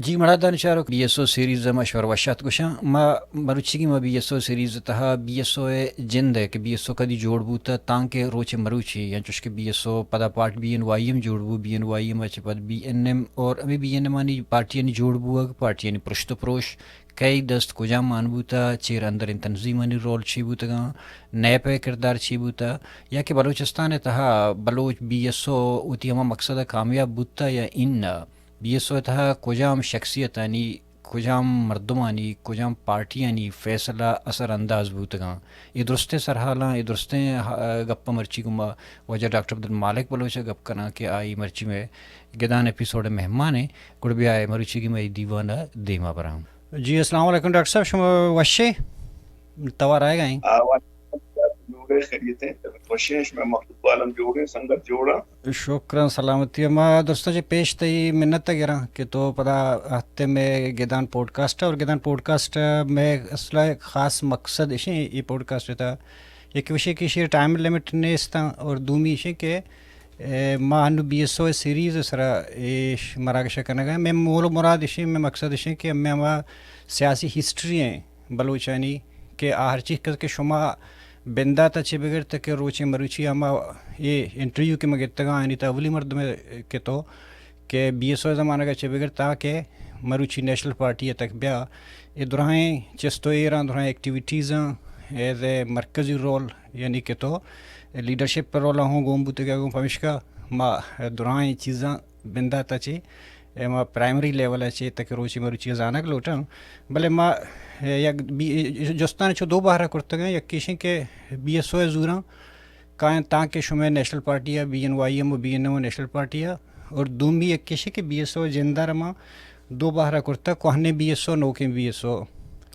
جی مڑادان چاروک، be S O series ءَ ما شمارا وش آتک گوشاں۔ ما مروچیگیں ما بی ایس او سیریز ءِ تہا بی ایس او ءِ جند ءَ کہ بی ایس او کدی جوڑ بوتہ تانکہ روچ مروچی، انچوش کہ بی ایس او پدا part B N Y M جوڑ بو، بی این وائی ایم ءَ چہ پد بی این ایم اور ہمے بی این ایم آنی پارٹیانی جوڑ بوگ، پارٹیانی پرشت و پروش، کئی دست کجام مان بوتہ، چیر اندریں تنظیمانی رول چی بوتگاں، نیپ ءِ کردار چی بوتہ، یا کہ بلوچستان ءِ تہا بلوچ بی ایس او وتی ہما مقصد ءَ کامیاب بوتہ یا اناں، بی ایس او ءِ تہا کجام شخصیتانی، کجام مردمانی، کجام پارٹیانی فیصلہ اثر انداز بوتگاں۔ اے درستیں سرحالاں، اے درستیں، آ، گپاں مرچی گوں ما واجہ ڈاکٹر عبدالمالک بلوچ ءَ گپ کناں کہ آئی مرچی مئے گدان ایپیسوڈ ءِ مہمان ایں۔ گڑا بیا اے مروچیگیں مئے دیوان ءَ دیما براں۔ جی، السلام علیکم ڈاکٹر صاحب، شما وش ئے؟ توار آیگ ءَ ایں؟ آ، وش، جوڑ ئے، خیریت ایں؟ وش ایں، شمئے مخلوق عالم جوڑ ایں، سنگت جوڑ ایں؟ شکراں، سلامتی۔ ما درستاں چہ پیش تئی منت ءَ گراں کہ تو پدا اتکے مئے گدان پوڈکاسٹ ءَ، اور گدان پوڈکاسٹ ءِ مئے اصل ءَ خاص مقصد اش ایں، اے پوڈکاسٹ ءِ تہا یکے وشی کہ ایشی ٹائم لمٹ نیستاں، اور دومی ایشی کہ، اے، ما انو بی ایس او ءِ سیریز ءِ سرا اے ش-، مراگش ءَ کنگ ءَ ایں۔ مئے مول و مراد ایشی، مئے مقصد ایشی کہ مئے ہما سیاسی ہسٹری ایں بلوچانی کہ آ ہر چیز کہ شما بندات ءَ چہ بگر تاکہ روچے مروچی ہما اے انٹرویو کہ ما گتگاں، آنی تہا اولی مردم کہ تو کہ بی ایس او ءِ زمانگ ءَ چہ بگر تاکہ مروچی نیشنل پارٹی ءَ تک بیا، اے دراہیں چست و ایراں، دراہیں ایکٹیویٹیزاں، ایز اے مرکزی رول، یعنی کہ تو لیڈرشپ رول ءَ ہوں گون بوتگ ئے گوں، پمیشکا ما دراہیں چیزاں بندات ءَ چہ، اے ما پرائمری لیول ءَ چہ تک روچی مروچی ءَ زانگ لوٹاں۔ بلے ما، اے، یک بی-، جستان چو دو بہر ءَ کرتگ ایں، یکے ایش ایں کہ بی ایس او ءَ زوراں کائیں تانکہ شمئے نیشنل پارٹی ءَ، بی این وائی ایم و B N M national party ءَ، اور دومی یکے ایش ایں کہ بی ایس او ءِ جند ءَ را ما دو بہر ءَ کرتگ، کوہنیں بی ایس او، نوکیں بی ایس او۔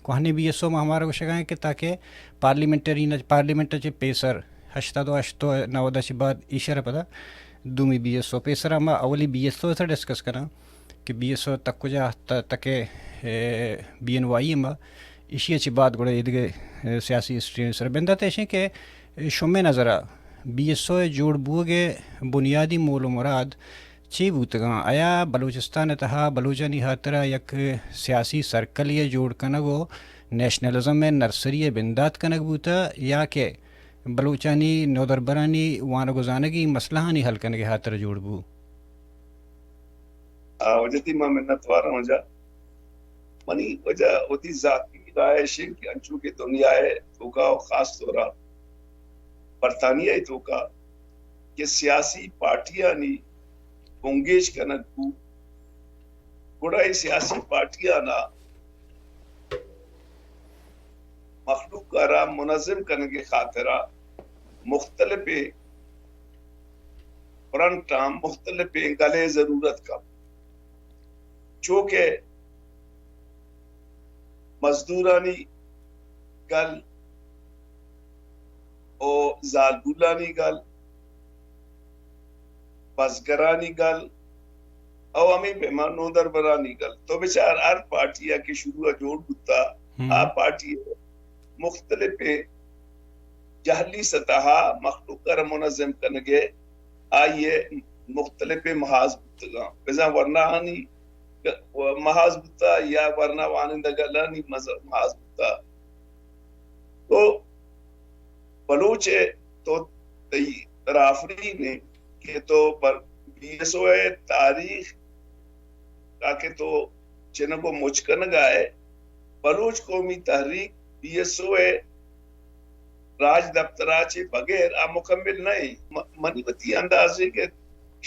کوہنیں بی ایس او ما ہمارا گوشگ ءَ ایں کہ تاکہ پارلیمنٹری نہ، پارلیمنٹ ءَ چہ پیسر ہشتاد و ہشت و نود ءَ چہ بعد ایشی ءَ را پدا دومی بی ایس او۔ پیسر ءَ ما اولی بی ایس او ءِ سرا ڈسکس کناں کہ بی ایس او تک کجا ت-، تک ءَ، اے، بی این وائی ایم ءَ، ایشی ءَ چہ بعد گڑا ایدگہ، اے، سیاسی ہسٹری ءِ سرا۔ بندات ایش ایں کہ شمئے نظر ءَ بی ایس او ءِ جوڑ بوگ ءِ بنیادی مول و مراد چی بوتگاں؟ آیا بلوچستان ءِ تہا بلوچانی ہاترا یک سیاسی سرکلے ءِ جوڑ کنگ و نیشنلزم ءِ نرسری ءِ بندات کنگ بوتہ، یا کہ بلوچانی نودربرانی وانگ و زانگی مسئلہانی حل کنگ ءِ ہاترا جوڑ بو؟ آ، واجہ تئی ما منتوار آں واجہ۔ منی واجہ وتی ذاتی رائے اش انت کہ انچو کہ دنیا ءِ توکا و خاص طور ءَ برطانیہ ءِ توکا کہ سیاسی پارٹیانی بنگیج کنگ بو، گڑا اے سیاسی پارٹیانا مخلوق ءَ را منظم کنگ ءِ خاطر ءَ مختلفیں فرنٹاں، مختلفیں گل ءِ ضرورت کپت، چو کہ مزدورانی گل و زالبولانی گل، بزگرانی گل، او ہمے پیما نودربرانی گل۔ تو بچار ہر پارٹی ءَ کہ شروع ءَ جوڑ بوتا، ہم۔ آ پارٹی ءِ مختلفیں جہلی سطح ءَ مخلوق ءَ را منظم کنگ ءِ آئی ءِ مختلفیں محاذ بوتگاں۔ بزاں ورناہانی محاذ بوتا یا ورنا وانندہ گلانی مز-، محاذ بوتا۔ تو بلوچ ءِ تو تئی ترا آفرین ایں کہ تو بر-، بی ایس او ءِ تاریخ ءَ کہ تو چنگ و مچ کنگ ءَ ئے، بلوچ قومی تحریک بی ایس او ءِ راج دپتر ءَ چہ بغیر آ مکمل نہ ایں۔ م-، منی وتی اندازے کہ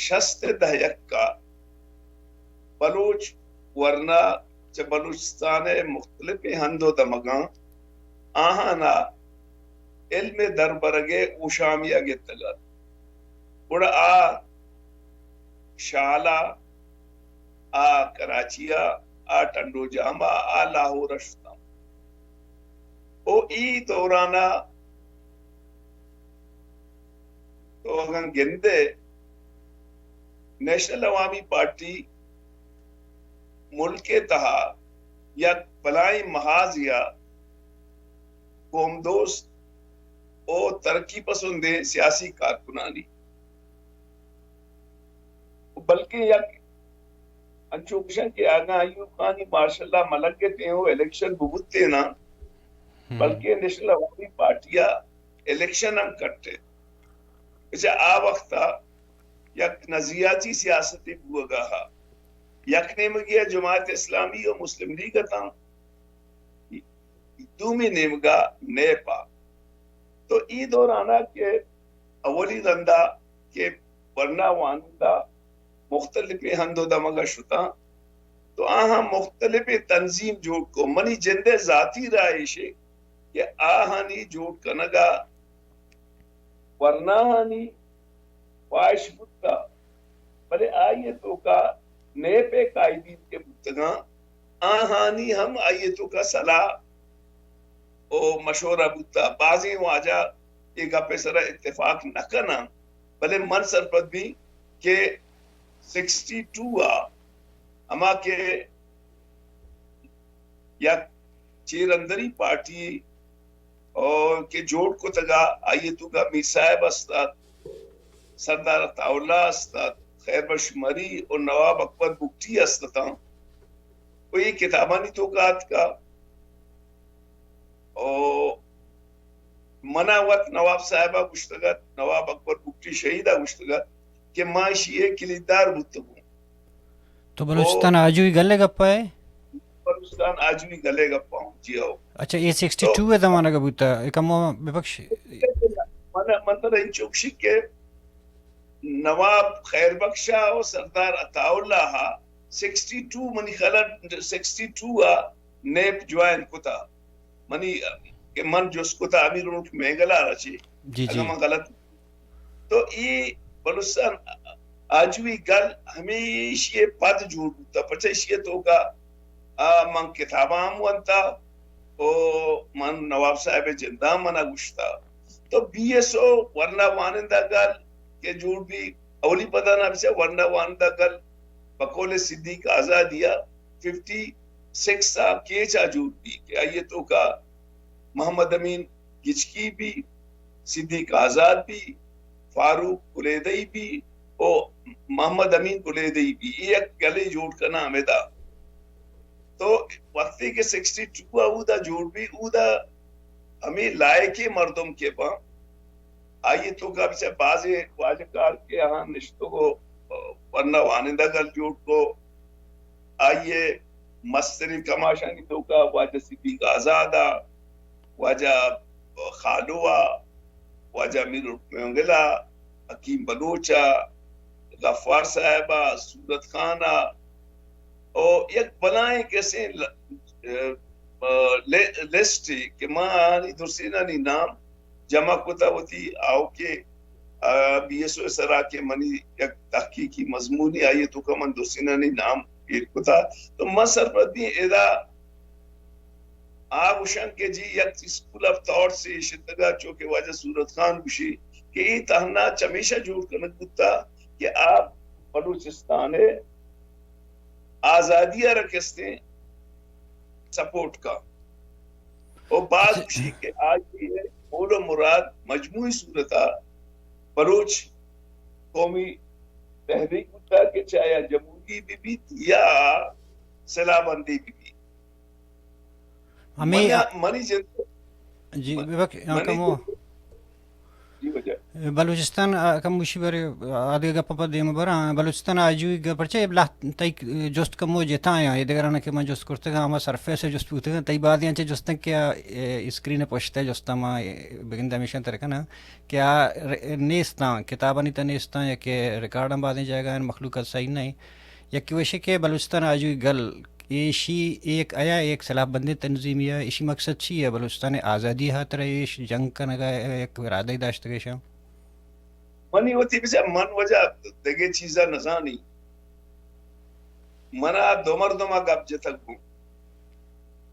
شست ءِ دہک ءَ بلوچ ورنا چہ بلوچستان ءِ مختلفیں ہند و دمگاں آہانا علم ءِ دربرگ ءِ اوشامی ءَ گپتگ ات۔ گڑا آ شال ءَ، آ کراچی ءَ، آ ٹنڈو جام ءَ، آ لاہور ءَ شتاں۔ او ای دوران ءَ تو اگاں گندئے، نیشنل عوامی پارٹی ملک ءِ تہا یک بلاہیں محاذے ءَ قوم دوست و ترقی پسندیں سیاسی کارکنانی، بلکیں یک انچو گشاں کہ اگاں ایوب خانی مارشل لا مہ لگتیں و الیکشن ببوتیں نا، ہم۔ بلکہ نیشنل عوامی پارٹی ء الیکشن ہم کٹت۔ اچھا، آ وقت ء یک نظریاتی سیاستے بوگا ء، یک نیمگے ء جماعت اسلامی و مسلم لیگ اتاں، دومی نیمگا نیپ ء۔ تو ای دوران ء کہ اولی رندا کہ ورنا وانندہ مختلفیں ہند و دمگ ء شتاں، تو آہاں مختلفیں تنظیم جوڑ کو۔ منی جند ء ذاتی رائے ایشے کہ آہانی جوڑ کنگ ء ورناہانی خواہش بوتہ، بلے آئی ء توکا نیپ ء قائدین کہ بوتگاں، آہانی ہم آئی ء توکا صلاح و مشورہ بوتہ۔ بازیں واجہ اے گپ ء سرا اتفاق نہ کناں، بلے من سرپد بی کہ سکسٹی ٹو ء ہما کہ یک چیر اندری پارٹی او کہ جوڑ کتگا، آئی ء توکا میر صاحب است ات، سردار عطا اللہ است ات، خیر بخش مری و نواب اکبر بگٹی است اتاں۔ و اے کتابانی توکا اتکا۔ او منا وت نواب صاحب ء گوشتگ ات، نواب اکبر بگٹی شہید ء گوشتگ ات کہ ما ایشی ء کلیدار بوتگوں۔ تو بلوچستان آجوئی گل ء گپ ء؟ بلوچستان آجوئی گل ء گپ ء، جی ہو۔ اچھا، اے سکسٹی ٹو ء زمانگ ء بوتا، اے کمو ببخش۔ من، من ترا انچو گشی کہ نواب خیر بخش ء و سردار عطا اللہ ء سکسٹی ٹو، منی خیال ء سکسٹی ٹو ء نیپ جوائن کتا۔ منی کہ من جست کتا امیر اونٹ مینگل ء را چی، جی، جی۔ اگاں من غلط تو اے بلوچستان آجوئی گل ہمیشی ء پد جوڑ بوتا، پرچا ایشی ء توکا آ من کتاباں ہم ونتا و من نواب صاحب ء جنداں منا گوشتا۔ تو بی ایس او ورنا وانندہ گل کہ جوڑ بی، اولی پدا نا بچا ورنا وانندہ گل بقول صدیق آزادی ء ففٹی سکس ء کیچ ء جوڑ بی کہ آئی ء توکا محمد امین گچکی بی، صدیق آزاد بی، فاروق کلیدئی بی و محمد امین کلیدئی بی۔ اے یک گلے جوڑ کناں ہمدا۔ تو وقتی کہ سکسٹی ٹو ء اودا جوڑ بی، اودا ہمے لائقیں مردم کہ باں، آئی ء توکا بچار بازیں واجہ کار کہ آہاں نشتگ و ورنا وانندہ گل جوڑ کو، آئی ء مستریں کماشانی توکا واجہ صدیق آزاد ء، واجہ خالو ء، واجہ امیر الف مینگل ء، حکیم بلوچ ء، غفار صاحب ء، صورت خان ء، او یک بلائیں کسیں ل-، ا، ا، ل-، لسٹے کہ ما آنی درسینانی نام جمع کتا وتی آؤکیں، ا، بی ایس او سرا کہ منی یک تحقیقی مضمونے آئی ء توکا من درسینانی نام ایر کتا۔ تو من سرپدی ادا آ گوشن کہ جی یک اسکول آف تھاٹس شتگا، چو کہ واجہ صورت خان گوشی کہ اے تہنا چمیشا جوڑ کنگ بوتا کہ آ بلوچستان ء آزادی ء را کستیں سپورٹ کا۔ و باز گوشی کہ آئی ء قول و مراد مجموعی صورت ء بلوچ قومی تحریک بوتا کہ چاہے جمہوری بہ بیت یا سلاح بندی بہ بیت۔ ہمے منی، منی جند، جی، من-، ببخش، آ، منی کمو۔ جند، جی، واجہ۔ بلوچستان، آ، کم گوشی برے، آ، آدگہ گپ پہ دیم براں۔ بلوچستان آجوئی گ-، پرچہ لہت تئی جست کمو جتایاں، اے دگرانا کہ من جست کرتگاں، ہما سرفیس جست بوتگاں، تئی بازیں انچیں جستاں کہ آ، اے، اسکرین پشت ء جستاں ما، اے، بگندہ ہمیشاں تر کناں کہ آ ر-، نیستاں، کتابانی تہ نیستاں یا کہ ریکارڈاں بازیں جاگہ مخلوق ء صحیح نہ ایں۔ یکے وشی کہ بلوچستان آجوئی گل ایشی ایک آیا ایک سلاح بندیں تنظیمے ء، ایشی مقصد چی ء؟ بلوچستان ء آزادی ء ہاترا ایش جنگ کنگ ء یک ارادہ داشتگ ایشاں؟ منی وتی بچار من وجہ دگہ چیزا نزانی۔ منا دو مردما گپ جتگ بو۔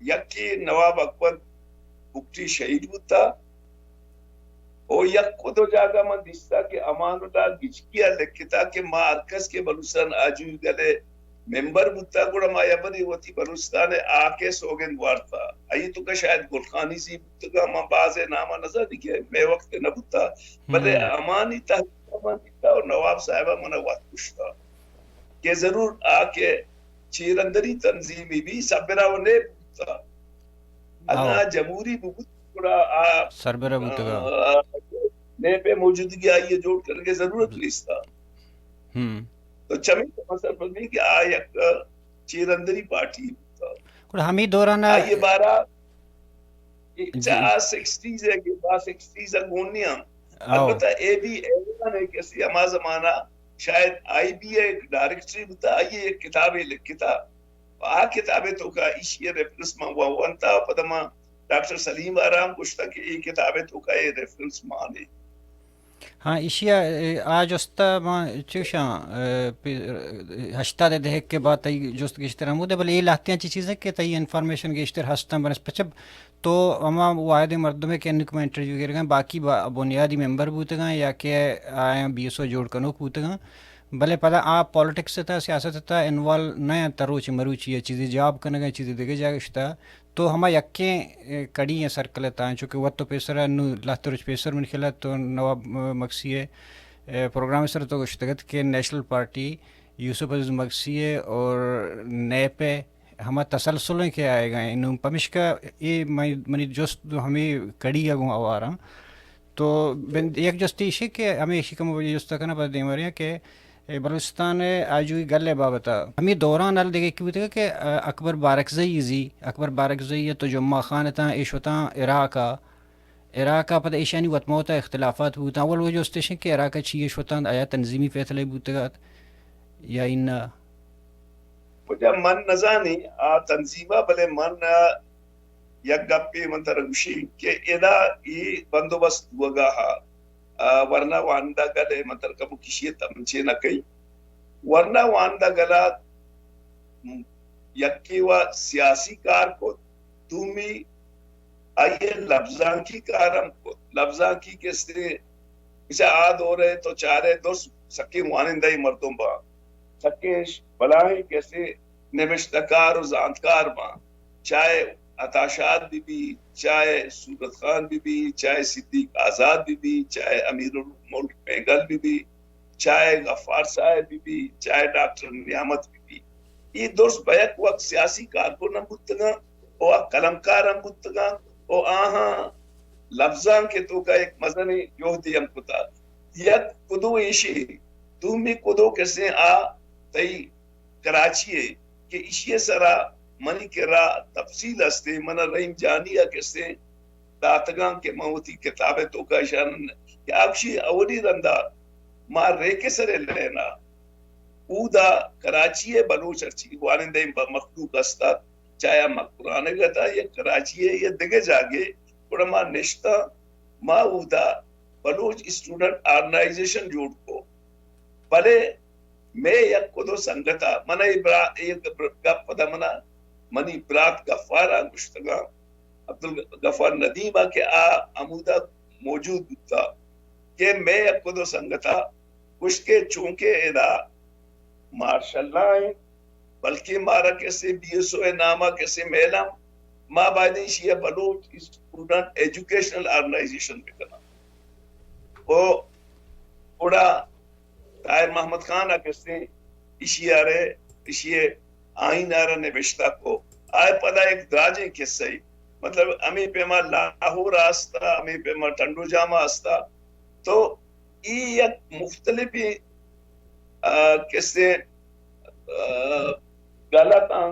یکے نواب اکبر بگٹی شہید بوتا، او یک و دو جاگہ من دیستا کہ امان اللہ گچکی ء لکھتا کہ ما ہر کس کہ بلوچستان آجوئی گل ء ممبر بوتا، گڑا ما یبرے وتی بلوچستان ء آک ء سوگند وارتا۔ آئی توکا شاید گل خانی زی بوتگا، ما باز ء نام ء نزانی کہ مئے وقت ء نہ بوتا، بلے ہم۔ امانی تحریک ء من دیتا و نواب صاحب ء من ء وت گوشتا کہ ضرور آ کہ چیرندری تنظیمی بی، سربراہ و نیب بوتا۔ اگاں آ جمہوری بوت، گڑا آ، سربراہ بوتگا۔ آ، نیب موجودگی آئی جوڑ کرنے ضرورت نیستا۔ ہم۔ تو چمی تو سرپدی کہ آ یک چیرندری پارٹی بوتا۔ گڑا ہمیں دوران آئی بارہ جی۔ چا سکسٹیز ہے کہ با سکسٹیز گون نہیں ہم۔ آؤ۔ البتہ اے بھی ایوان ہے کہ اسی ہما زمانہ شاید آئی بی اے ایک ڈائریکٹری بوتا، آئی ایک کتابے لکھتا۔ آ کتابے توکا ایشی ریفرنس ما وا وانتا، پدا ما ڈاکٹر سلیم آرام گوشتا کہ اے کتابے توکا اے ریفرنس مانے۔ ہاں، ایشی ء، اے، آ جست ء ما چوشاں، اے، پی-، ہشتاد ء دہک کے بعد تئی جست گیشتر ہمود ء، بلے اے لہتیاں چی چیز کہ تئی انفارمیشن گیشتر ہستاں بنسبت چہ تو ہما واحد مردمے کہ انوک ما انٹرویو گرگاں، باقی با-، بنیادی ممبر بوتگاں یا کہ آیاں بی ایس او جوڑ کنوک بوتگاں، بلے پدا آ پالیٹکس ء تھا، سیاست ء تھا انوالو نہ انت، روچ مروچی ء چیزے جاب کنگ ء، چیزے دگہ جاگہ شتا۔ تو ہما یکیں، اے، کڑی ء سرکل ء تاں، چونکہ وت تو پیسر ء نوں لہتے روچ پیسر من خیال ء تو نواب، م-، مگسی ء، اے، پروگرام ء سر تو گوشتگ ات کہ نیشنل پارٹی یوسف عزیز مگسی ء اور نیپ ء ہما تسلسل ہیں کہ آئے گئے ہیں۔ نوں پمشکا اے منی، منی جست ہمیں کڑی ء گوں آواراں۔ تو بن-، یک جستے ایشی کہ ہمیں ایشی کم وجہ جست کناں پہ دیماریاں کہ اے بلوچستان ء آجوئی گل ء بابت ء ہمے دوران ال دگہ کی بوتگ کہ، ا، اکبر بارکزئی زی، اکبر بارکزئی ء تو جمعہ خان اتاں، اے شتاں عراق ء، عراق ء پد ایشانی وت موت ء اختلافات بوتاں۔ اول وجہ استش کہ عراق ء چی شتاں، آیا تنظیمی فیصلہ بوتگ ات یا اناں؟ وجہ من نزانی آ تنظیم ء، بلے من، ا، یک گپے من ترا گوشی کہ ادا اے بندوبست بوگا ہا، آ، ورنا واندا گل ء من ترا کمو کشی ء تمچے نہ کئی۔ ورنا واندا گلا یکے و سیاسی کار کت، دومی آئی ء لبزانکی کار ہم کت۔ لبزانکی کسے بچا آ دور ء تو چارے درست سکیں وانندہ مردم با، سکیں بلاہیں کسے نبشتہ کار و زانتکار باں، چاہے عطا شاد بہ بی، چاہے صورت خان بہ بی، چاہے صدیق آزاد بہ بی، چاہے امیر الملک مینگل بہ بی، چاہے غفار صاحب بہ بی، چاہے ڈاکٹر نعمت بہ بی۔ اے درست بیک وقت سیاسی کارکن ہم بوتگاں و قلمکار ہم بوتگاں و آہاں لبزانک ء توکا یک مزنیں جہدے ہم کتا۔ یک کدو ایشی، دومی کدو کسیں آ تئی کراچی ء کہ ایشی ء سرا منی کرا تفصیل ہستیں، من ء رحیم جانی ء کسیں داتگاں کہ من وتی کتاب ء توکا اشان کہ آ گوشی اولی رندا ما ریک ء سر ء لینا، اودا کراچی ء بلوچ ہرچی وانندہ ب-، مخلوق ہست ات، چاہے آ مکران ء گتا یا کراچی ء یا دگہ جاگے، گڑا ما نشتاں، ما اودا بلوچ اسٹوڈنٹ آرگنائزیشن جوڑ کو۔ بلے مئے یک کدو سنگت ء من اے برا-، اے گپ پدا منا منی برات گفار ء گوشتگاں، عبدالغفار ندیم ء کہ آ ہمودا موجود بوتا کہ مئے یک کدو سنگت ء گوشت کہ چونکہ ادا مارشل لا انت، بلکیں مارا کسے بی ایس او ء نام ء کسے میل ہم، ما باید ایشی ء بلوچ اسٹوڈنٹ ایجوکیشنل آرگنائزیشن بکناں۔ او گڑا طاہر محمد خان ء کسے ایشی ء رے، ایشی ء آئین ء را نبشتہ کو۔ آئے پدا ایک دراجیں قصہ ای، مطلب ہمیں پیما لاہور آستا، ہمیں پیما ٹنڈو جاما آستا۔ تو ای یک مختلفیں، آ، کسے، آ، غلطاں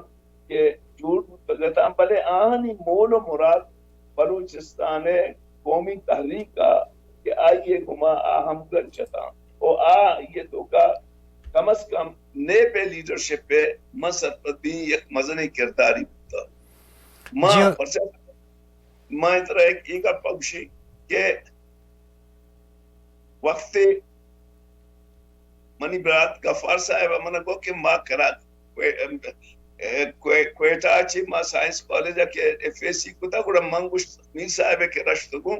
کہ جوڑ بوتگ اتاں، بلے آہانی مول و مراد بلوچستان ء قومی تحریک ء کہ آئی ء گما آ ہمگرنچ اتاں و آ آئی ء توکا کم از کم نیپ ء لیڈرشپ ء من سرپد بی یک مزنیں کرداری بوتگ۔ ما جی۔ پرچا ما ترا یک اے گپ ء گوشیں کہ وقتے منی برات غفار صاحب ء من ء گو کہ ما کرا-، کوئ-، ام، اے، کوئ-، کوئٹہ ء چہ ما سائنس کالج ء کہ ایف ایس سی کتا، گڑا من گوشت میر صاحب ء کہ رشت گوں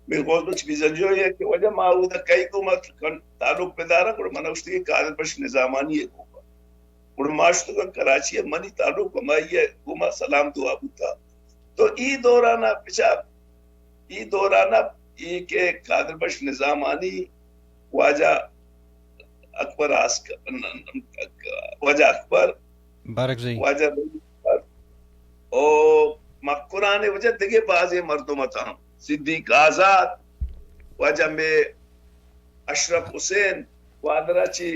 میر غوث بخش بزنجو ء کہ وجہ ما اودا کئی گوں ما کن-، تعلق بداراں، گڑا من ء گوشت کہ قادر بخش نظامانی ء گوں۔ گڑا ما شتگاں کراچی ء، منی تعلق ہمائی ء گوما سلام دعا بوتا۔ تو ای دوران ء بچار، ای دوران ء ای کہ قادر بخش نظامانی، واجہ اکبر آسک-، واجہ اکبر، بارکزئی۔ واجہ رحیم بخش، او مکران ءِ واجہ دگہ بازیں مردم اتاں، صدیق آزاد، واجہ مے اشرف حسین گوادر ءَ چی،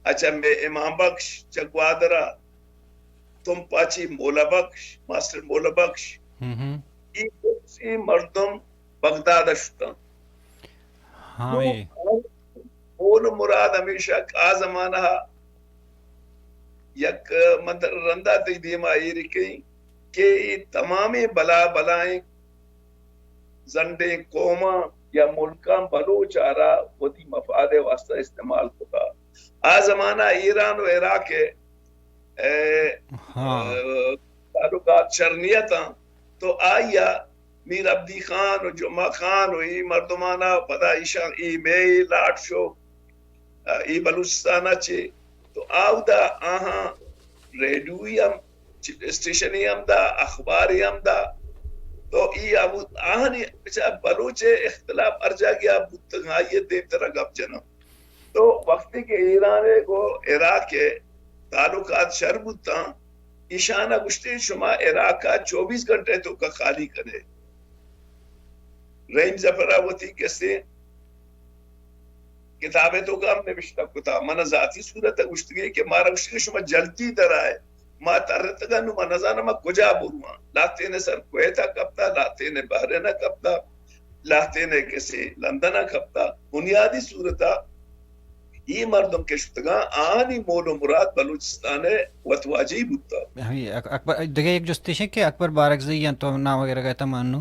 اچھا مے امام بخش چہ گوادر ءَ، تمپ ءَ چی مولا بخش، ماسٹر مولا بخش۔ ہم ہم۔ اے، اے مردم بغداد ءَ شتاں۔ ہاں، نوں اے۔ مول ءُ مراد ہمیشہ آ زمانہ ءَ یک، من ترا رندا تئی دیما ایر کئیں کہ اے تمامیں بلا بلائیں زنڈیں قوماں یا ملکاں بلوچ ءَ را وتی مفاد ءِ واستہ استعمال کتا۔ آ زمانہ ایران ءُ عراق ءِ، اے، ہاں۔ اے، تعلقات شر نیتاں، تو آئی ءَ میر عبدی خان ءُ جمعہ خان ءُ اے مردمانا پدا ایشاں اے مئے لاٹ شو، اے بلوچستان ءَ چے، تو آودا آہاں ریڈیوئی ہم چ-، اسٹیشنے ہم دا، اخبارے ہم دا۔ تو اے آہو-، آہانی بچار بلوچ ءِ اختلاف ہر جاگہ ءَ بوتگ، آئی ءِ دیمترا گپ جناں۔ تو وقتی کہ ایران ءِ گوں عراق ءِ تعلقات شر بوتاں، ایشان ءَ گوشتی، شما عراق ءَ چوبیس گھنٹے توکا خالی کنے۔ رحیم ظفر ءَ وتی کسے کتابے توکا ہم نوشتہ کتا، من ذاتی صورت ءَ گوشتگی کہ مارا گوشتگی شما جلدی درائے، ما ترتگا، نوں ما نزاناں ما کجا برواں۔ لہتین ءِ سر کویت ءَ کپتا، لہتین ءِ بحرین ءَ کپتا، لہتین ءِ کسے لندن ءَ کپتا۔ بنیادی صورت ءَ اے مردم کہ شتگاں، آہانی مول ءُ مراد بلوچستان ءِ وتواجہی بوتا۔ ہمے اک-، اکبر، دگہ یک جست ایش کہ اکبر بارکزئی آں تو نام وغیرہ گئے تا مانو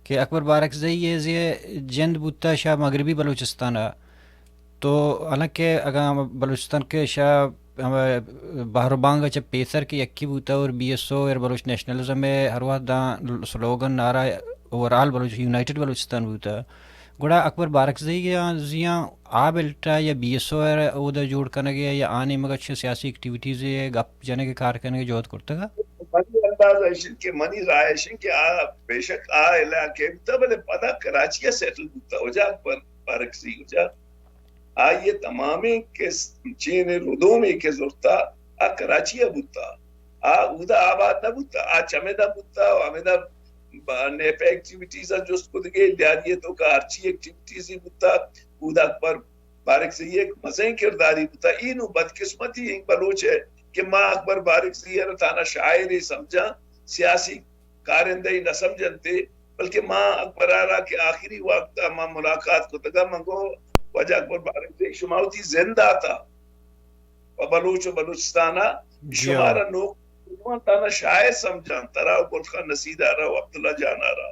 کہ اکبر بارکزئی ءِ زی جند بوتا شہ مغربی بلوچستان ءَ۔ تو حالانکہ اگاں بلوچستان کہ شہ ہمے بہر ءُ بانگ ءَ چہ پیسر کہ یکے بوتا اور بی ایس او اور بلوچ نیشنلزم ءِ ہر وہد داں سلوگن، نعرہ اوور آل بلوچ، یونائیٹڈ بلوچستان بوتا۔ گڑا اکبر بارکزئی ءِ زیاں آ بلٹ ءَ یا بی ایس او ءَ اودا جوڑ کنگ ءَ یا آ نیمگ ءَ چہ سیاسی ایکٹیویٹیز ءِ گپ جنگ ءِ کار کنگ ءِ جہد کرتگ ءَ؟ منی اندازہ ایش انت کہ منی رائے ایش انت کہ آ، بے شک آ علاقہ ءَ بوتا، بلے پدا کراچی ءَ سیٹل بوتا، واجہ اکبر بارکزئی واجہ۔ آئی ءِ تمامیں کہ چین ءُ ردومے کہ زرتا، آ کراچی ءَ بوتا۔ آ اودا آباد نہ بوتا، آ چمیدا بوتا ءُ ہمیدا با-، نیپ ءِ ایکٹیویٹیز ءَ جست کتگے، لیاری ءِ توکا ہرچی ایکٹیویٹیزی بوتا، اودا اکبر بارکزئی یک مزنیں کرداری بوتا۔ اے نوں بدقسمتی انت بلوچ ءِ کہ ما اکبر بارکزئی ءَ را تھنا شاعرے سمجھاں، سیاسی کارندہ ءَ نہ سمجھنتے، بلکہ ما اکبر ءَ را کہ آخری وقت ءَ ما ملاقات کتگ ءَ، من گو، واجہ اکبر بارکزئی، شما وتی زند داتا پہ بلوچ ءُ بلوچستان ءَ، جی ہاں۔ شمارا نوک تانا شاعر سمجھاں، ترا ءُ گل خان نصیر ءَ را ءُ عبداللہ جان ءَ را۔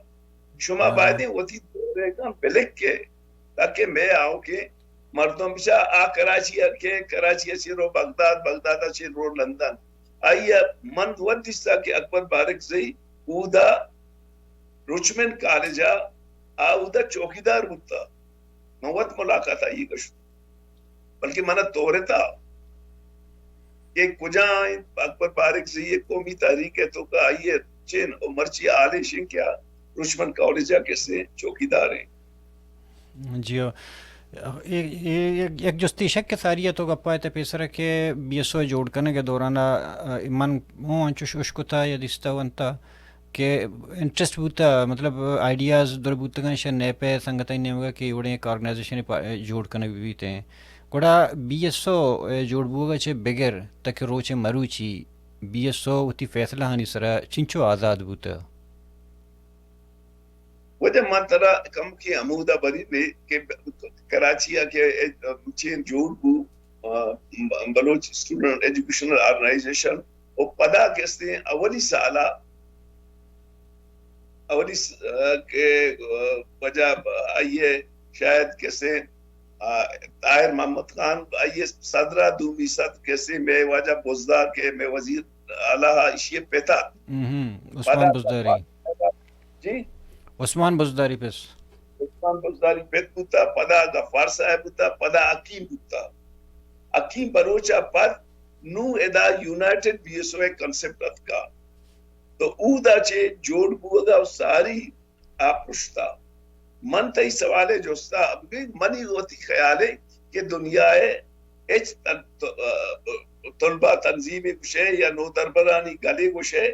شما ہاں۔ بایدیں وتی دور ءَ کن بلکے، تاکہ مئے آؤکیں مردم بچار آ کراچی ءَ کہ کراچی ءَ چہ رو بغداد، بغداد ءَ چہ رو لندن۔ آئی ءَ من وت دیستا کہ اکبر بارکزئی اودا رچمنڈ کالج ءَ آ اودا چوکیدار بوتا۔ من وت ملاقات آئی ءَ گشت، بلکہ من ءَ تورتا کہ کجا انت اکبر بارکزئی ءِ قومی تحریک ءِ توکا آئی ءِ چین ءُ مرچی حال ایش انت کہ آ رچمنڈ کالج ءَ کسے چوکیدار انت۔ جی ہو۔ اے، اے، یک، یک جستی شک کہ ساری ءَ تو گپا ات پیسر کہ بی ایس او جوڑ کنگ ءِ دوران ءَ، من ہوں انچوش اشکتا یا دیستا ونتا کہ انٹرسٹ بوتا، مطلب، آئیڈیاز در بوتگاں شہ نیپ ءِ سنگتانی نیمگا کہ وڑیں یک آرگنائزیشن پا-، جوڑ کنگ بیت ایں۔ گڑا بی ایس او جوڑ بوگ ءَ چہ بگر تک روچ مروچی بی ایس او وتی فیصلہ آنی سرا چنچو آزاد بوتا؟ واجہ من ترا کمکے ہمودا برینے کہ کراچی ءَ کہ چین جوڑ بو، آ، بلوچ اسٹوڈنٹ ایجوکیشنل آرگنائزیشن، و پدا کسے اولی سال ءَ، اولی س-، آ، کہ، آ، واجہ آئی ءَ شاید کسے، آ، طاہر محمد خان آئی ءَ صدر ءَ، دومی صدر کسے مئے واجہ بزدار کہ مئے وزیر اعلیٰ ءَ ایشی ءِ پت ات۔ ہم، ہم، عثمان پدا بزداری۔ جی؟ عثمان بزداری پس۔ عثمان بزداری پت بوتا، پدا غفار صاحب بوتا، پدا حکیم بوتا۔ حکیم بلوچ ءَ پد نوں ادا یونائیٹڈ بی ایس او ءِ کنسپٹ اتکا۔ تو اودا چہ جوڑ بوگ ءَ ساری آ پرشتا۔ من تئی سوال ءِ جستا بگی، منی وتی خیال ءَ کہ دنیا ءِ ہچ تن-، تو-، طلبہ تنظیمے گوشئے یا نودربرانی گلے گوشئے،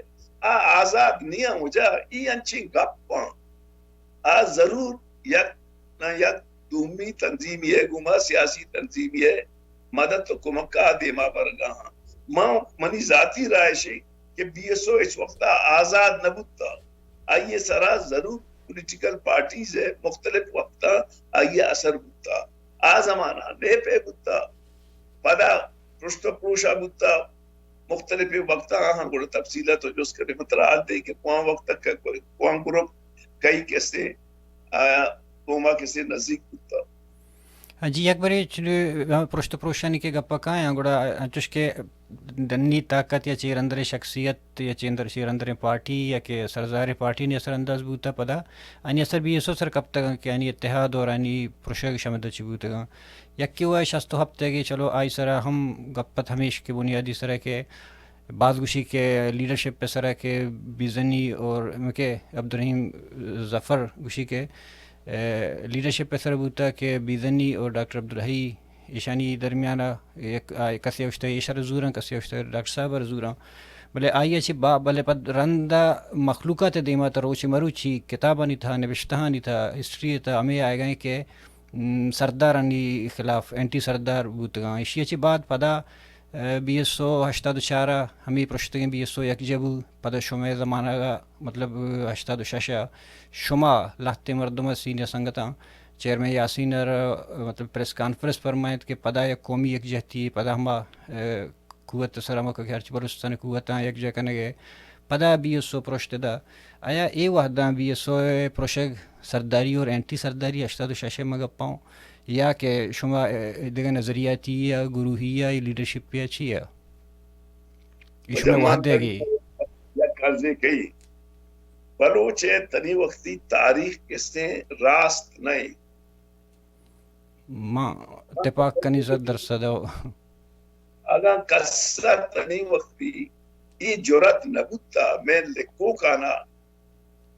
آ آزاد نیاں وجہ، ای انچیں گپ آں۔ آ ضرور یک نہ یک دومی تنظیمی ء گوما، سیاسی تنظیمی ء مدد و کمک ء دیما برگا ہاں۔ ما، منی ذاتی رائے شے کہ بی ایس او ہچ وقتا آزاد نہ بوتا، آئی ء سرا ضرور پولیٹیکل پارٹیز ء مختلف وقتاں آئی ء اثر بوتا۔ آ زمانہ نیپ ء بوتا، پدا پرشت و پروش ء بوتا، مختلف وقتاں آہاں گڑا تفصیلات و جست کنے۔ من ترا حال دے کہ کواں وقت تک کواں گروپ کئی کسے آیا قوما کسے نزدیک بوتا۔ ہاں جی، یک برے چلو، ہاں، پرشت و پروشانی کہ گپ ء کایاں، گڑا انچوش کہ ڈنی طاقت یا چیر اندریں شخصیت یا چیر اندر، چیر اندریں پارٹی یا کہ سرزاریں پارٹی نی اثر انداز بوتا، پدا آنی اثر بی ایس او سر کپتگاں کہ آنی اتحاد اور آنی پرشگ شمد چی بوتگاں۔ یکے و شست و ہپت ء کہ چلو آئی سرا ہم گپت ہمیش کہ بنیادی سرا کہ باز گوشی کہ لیڈرشپ ء سرا کہ بیزنی اور کہ عبدالرحیم ظفر گوشی کہ، اے، لیڈرشپ ء سرا بوتا کہ بیزنی اور ڈاکٹر عبدالحی ایشانی درمیان ء یک، آ، کسے اوشتہ ایشر زوراں، کسے اوشتہ ڈاکٹر صاحب ء زوراں۔ بلے آئی ء چہ با-، بلے پد رند ء مخلوقات ء دیما تہ روچ مروچی کتابانی تہا، نبشتہانی تہا، ہسٹری ء تہا ہمے آیگا ایں کہ م، سردارانی خلاف اینٹی سردار بوتگاں۔ ایشی ء چہ بعد پدا، ء، بی ایس او ہشتاد و چار ء ہمے پرشتگیں بی ایس او یکجا بو، پدا شمئے زمانگ ء، مطلب، ہشتاد و شش ء شما لہتیں مردم ء سینئر سنگتاں، چیئرمین یاسین ء را، مطلب، پریس کانفرنس فرمائینت کہ پدا یک قومی یکجہتی، پدا ہما، ء، قوت ء سرا مکو کہ ہرچ بلوچستان ء قوتاں یکجا کنگ ء پدا بی ایس او پرشت دا۔ آیا اے وہداں بی ایس او ء پرشگ سرداری اور اینٹی سرداری ہشتاد و شش ء مگپاں یا کہ شما، ء، دگہ نظریاتی یا گروہی یا لیڈرشپ یا چی ء؟ ایشو اچھا، میں وہدے گی۔ یک عرضے کئی، بلوچ ء تنی وقتی تاریخ کسے راست نہیں۔ ما اتفاق کنی صد درصد۔ اگاں کس ء تنی وقتی اے جرات نہ بوتا، میں لکھوکانا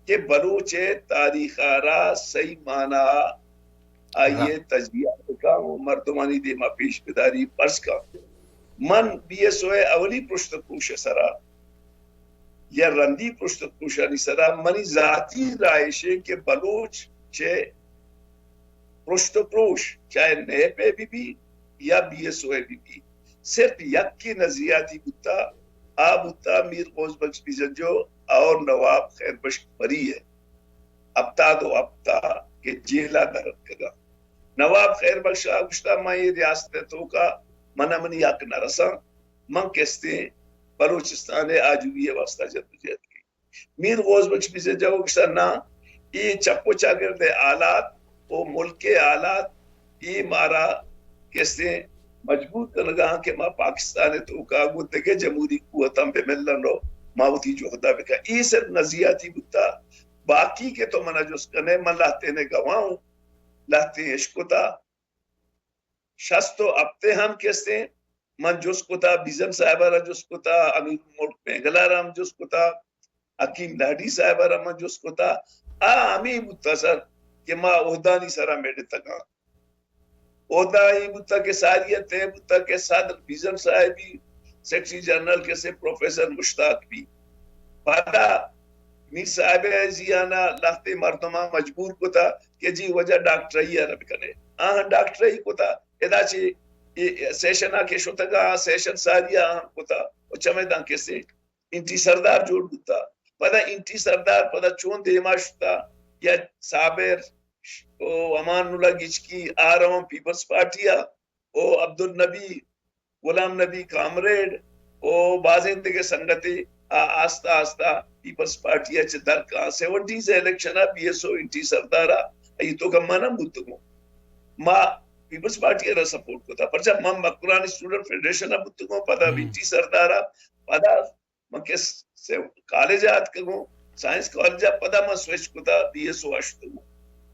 کہ بلوچ ء تاریخ ء را صحیح معنی ء آئی ء تجزیہ بکاں و مردمانی دیما پیش بداری، پرز کاں۔ من بی ایس او ء اولی پرشت پروش ء سرا یا رندی پرشت پروشانی سرا منی ذاتی رائے ایش کہ بلوچ چہ پرشت و پروش، چاہے نیپ ء بہ بی یا بی ایس او ء بہ بی، صرف یکے نظریاتی بوتا، آ بوتا میر غوث بخش بزنجو اور نواب خیر بخش مری ء ہپتاد و ہپت ء کہ جیل ء در اتکگاں۔ نواب خیر بخش ء گوشتا، من اے ریاست ء توکا من ء منی حق نہ رساں، من کستیں بلوچستان ء آجوئی ء واستہ جدوجہد کیں۔ میر غوث بخش بزنجو گوشتا، نہ، اے چپ و چاگرد ء حالات و ملک ء حالات، اے مارا کسے مجبور کنگا کہ ما پاکستان ء توکا گوں دگہ جمہوری قوتاں بہ ملن و ما وتی جہدا بکن۔ اے صرف نظریاتی بوتا، باقی کہ تو منا جست کنے، من لہتینے گواہ ہوں، لہتیں اشکتا۔ شست و ہپت ء ہم کسے من جست کتا، بیزن صاحب ء را جست کتا، امیر ملک مینگل ء را ہم جست کتا، حکیم لہڑی صاحب ء را من جست کتا۔ آ ہمے بوتا سر کہ ما عہدانی سرا میڑتگاں۔ عہدہ اے بوتا کہ ساری ء تہ بوتا کہ صدر بیزن صاحبی، سیکرٹری جنرل کسے پروفیسر مشتاق بی۔ پدا میر صاحب ء زیانا لہتے مردماں مجبور کتا کہ جی وجہ ڈاکٹری ء را بکنے۔ آہاں ڈاکٹری کتا، ادا چہ اے سیشن ء کہ شتگا، سیشن ساری ء آہاں کتا و چمے داں کسے اینٹی سردار جوڑ بوتا۔ پدا اینٹی سردار پدا چون دیما شتا، یا صابر و امان اللہ گچکی آ روان پیپلز پارٹی ء، و عبدالنبی، غلام نبی کامریڈ و بازیں دگہ سنگتے آ آستہ آستہ پیپلز پارٹی ء چہ در کاں۔ سیونٹیز ء الیکشن ء بی ایس او اینٹی سردار ء ای توکا من ہم بوتگوں۔ ما پیپلز پارٹی ء را سپورٹ کتا، پرچا من مکران اسٹوڈنٹ فیڈریشن ء بوتگوں، پدا ہم۔ اینٹی سردار ء، پدا من کہ س-، سے-، کالج ء اتکگوں، سائنس کالج ء، پدا من سوئچ کتا، بی ایس او ء شتگوں،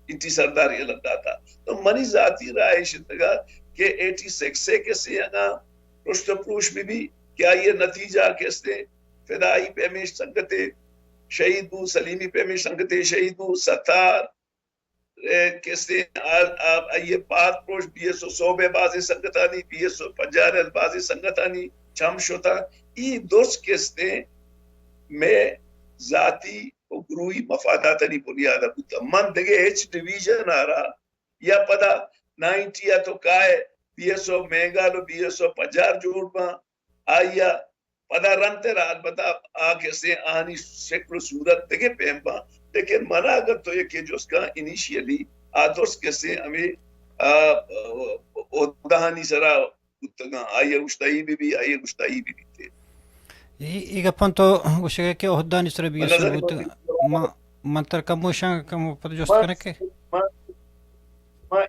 اینٹی سردار ء یلہ داتا۔ تو منی ذاتی رائے اش اتگا کہ ایٹی سکس ء کسے اگاں پرشت و پروش بہ بی کہ آئی ء نتیجہ کسے، فدائی پیمیں سنگتے شہید بو، سلیمی پیمیں سنگتے شہید بو، ستار، اے، کسے آ-، آ-، آئی ء پاد پروش بی ایس او صوبہ بازیں سنگتانی، بی ایس او پنجارل بازیں سنگتانی، چم شتاں۔ ای درست کستیں مئے ذاتی و گروہی مفاداتانی بنیاد ء بوتاں۔ من دگہ ہچ ڈویژن ء را یا پدا نائنٹی ء تو کائے بی ایس او مینگال و بی ایس او پجار جوڑ باں، آئی ء پدا رند تر البتہ آ کسے آنی شکل و صورت دگہ پیم باں، لیکن منا اگر تو یکے جست کن انیشیلی آ درست کسے ہمیں، آ، عہدہانی سرا بوتگاں، آئی ء گوشتہ ای بہ بی، آئی ء گوشتہ ای بہ بیت۔ اے، اے گپاں تو گوشگ ء کہ عہدہانی سرا بی ایس او بوتگ۔ ما، من تر کموشاں کم پد جست ما، کنگ کہ ما، ما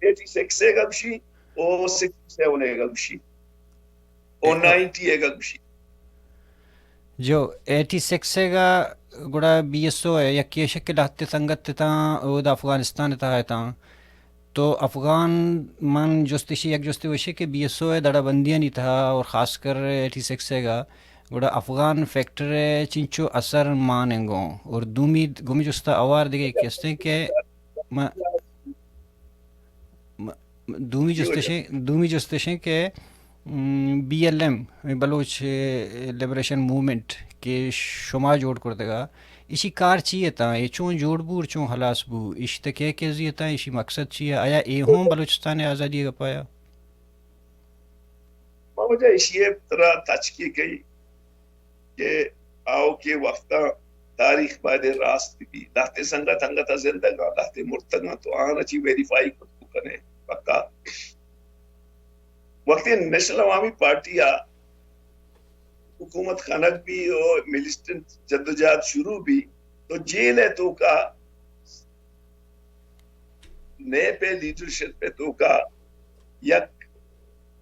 ایٹی سکس ء گوشی، او سکسٹی سیون ء گوشی، او نائنٹی ء گوشی۔ جو ایٹی سکس ء گڑا بی ایس او ء یک ایشک کہ لہتے سنگت تاں، او دا افغانستان ء تہا تاں۔ تو افغان، من جست ایشی، یک جستے وشے کہ بی ایس او ء دڑا بندیانی تہا اور خاص کر ایٹی سکس ء گا گڑا افغان فیکٹر ء چنچو اثر ماننگوں؟ اور دومی، گومی جستا اوار دگہ کہ استیں کہ ما، ما، دومی جستشیں، دومی جستشیں کہ م، بی ایل ایم، بلوچ، اے، لبریشن موومنٹ کہ شما جوڑ کرتگا، ایشی کار چی اتاں؟ اے چون جوڑ بو اور چون ہلاس بو؟ ایشی تہ کئے کئے زی اتاں؟ ایشی مقصد چی ء؟ آیا اے ہوں بلوچستان ء آزادی ء گپایا؟ ما وجہ ایشی ء ترا تچکے کئی کہ آؤکیں وقتاں تاریخ باید راست بی۔ لہتے سنگت انگت زندگاں، لہتے مرتگاں، تو آہاں چی ویریفائی کت بکنے۔ پکا وقتی نیشنل عوامی پارٹی ء حکومت کنگ بی و ملیٹنٹ جدوجہد شروع بی، تو جیل ء توکا نیپ ء لیڈرشپ ء توکا یک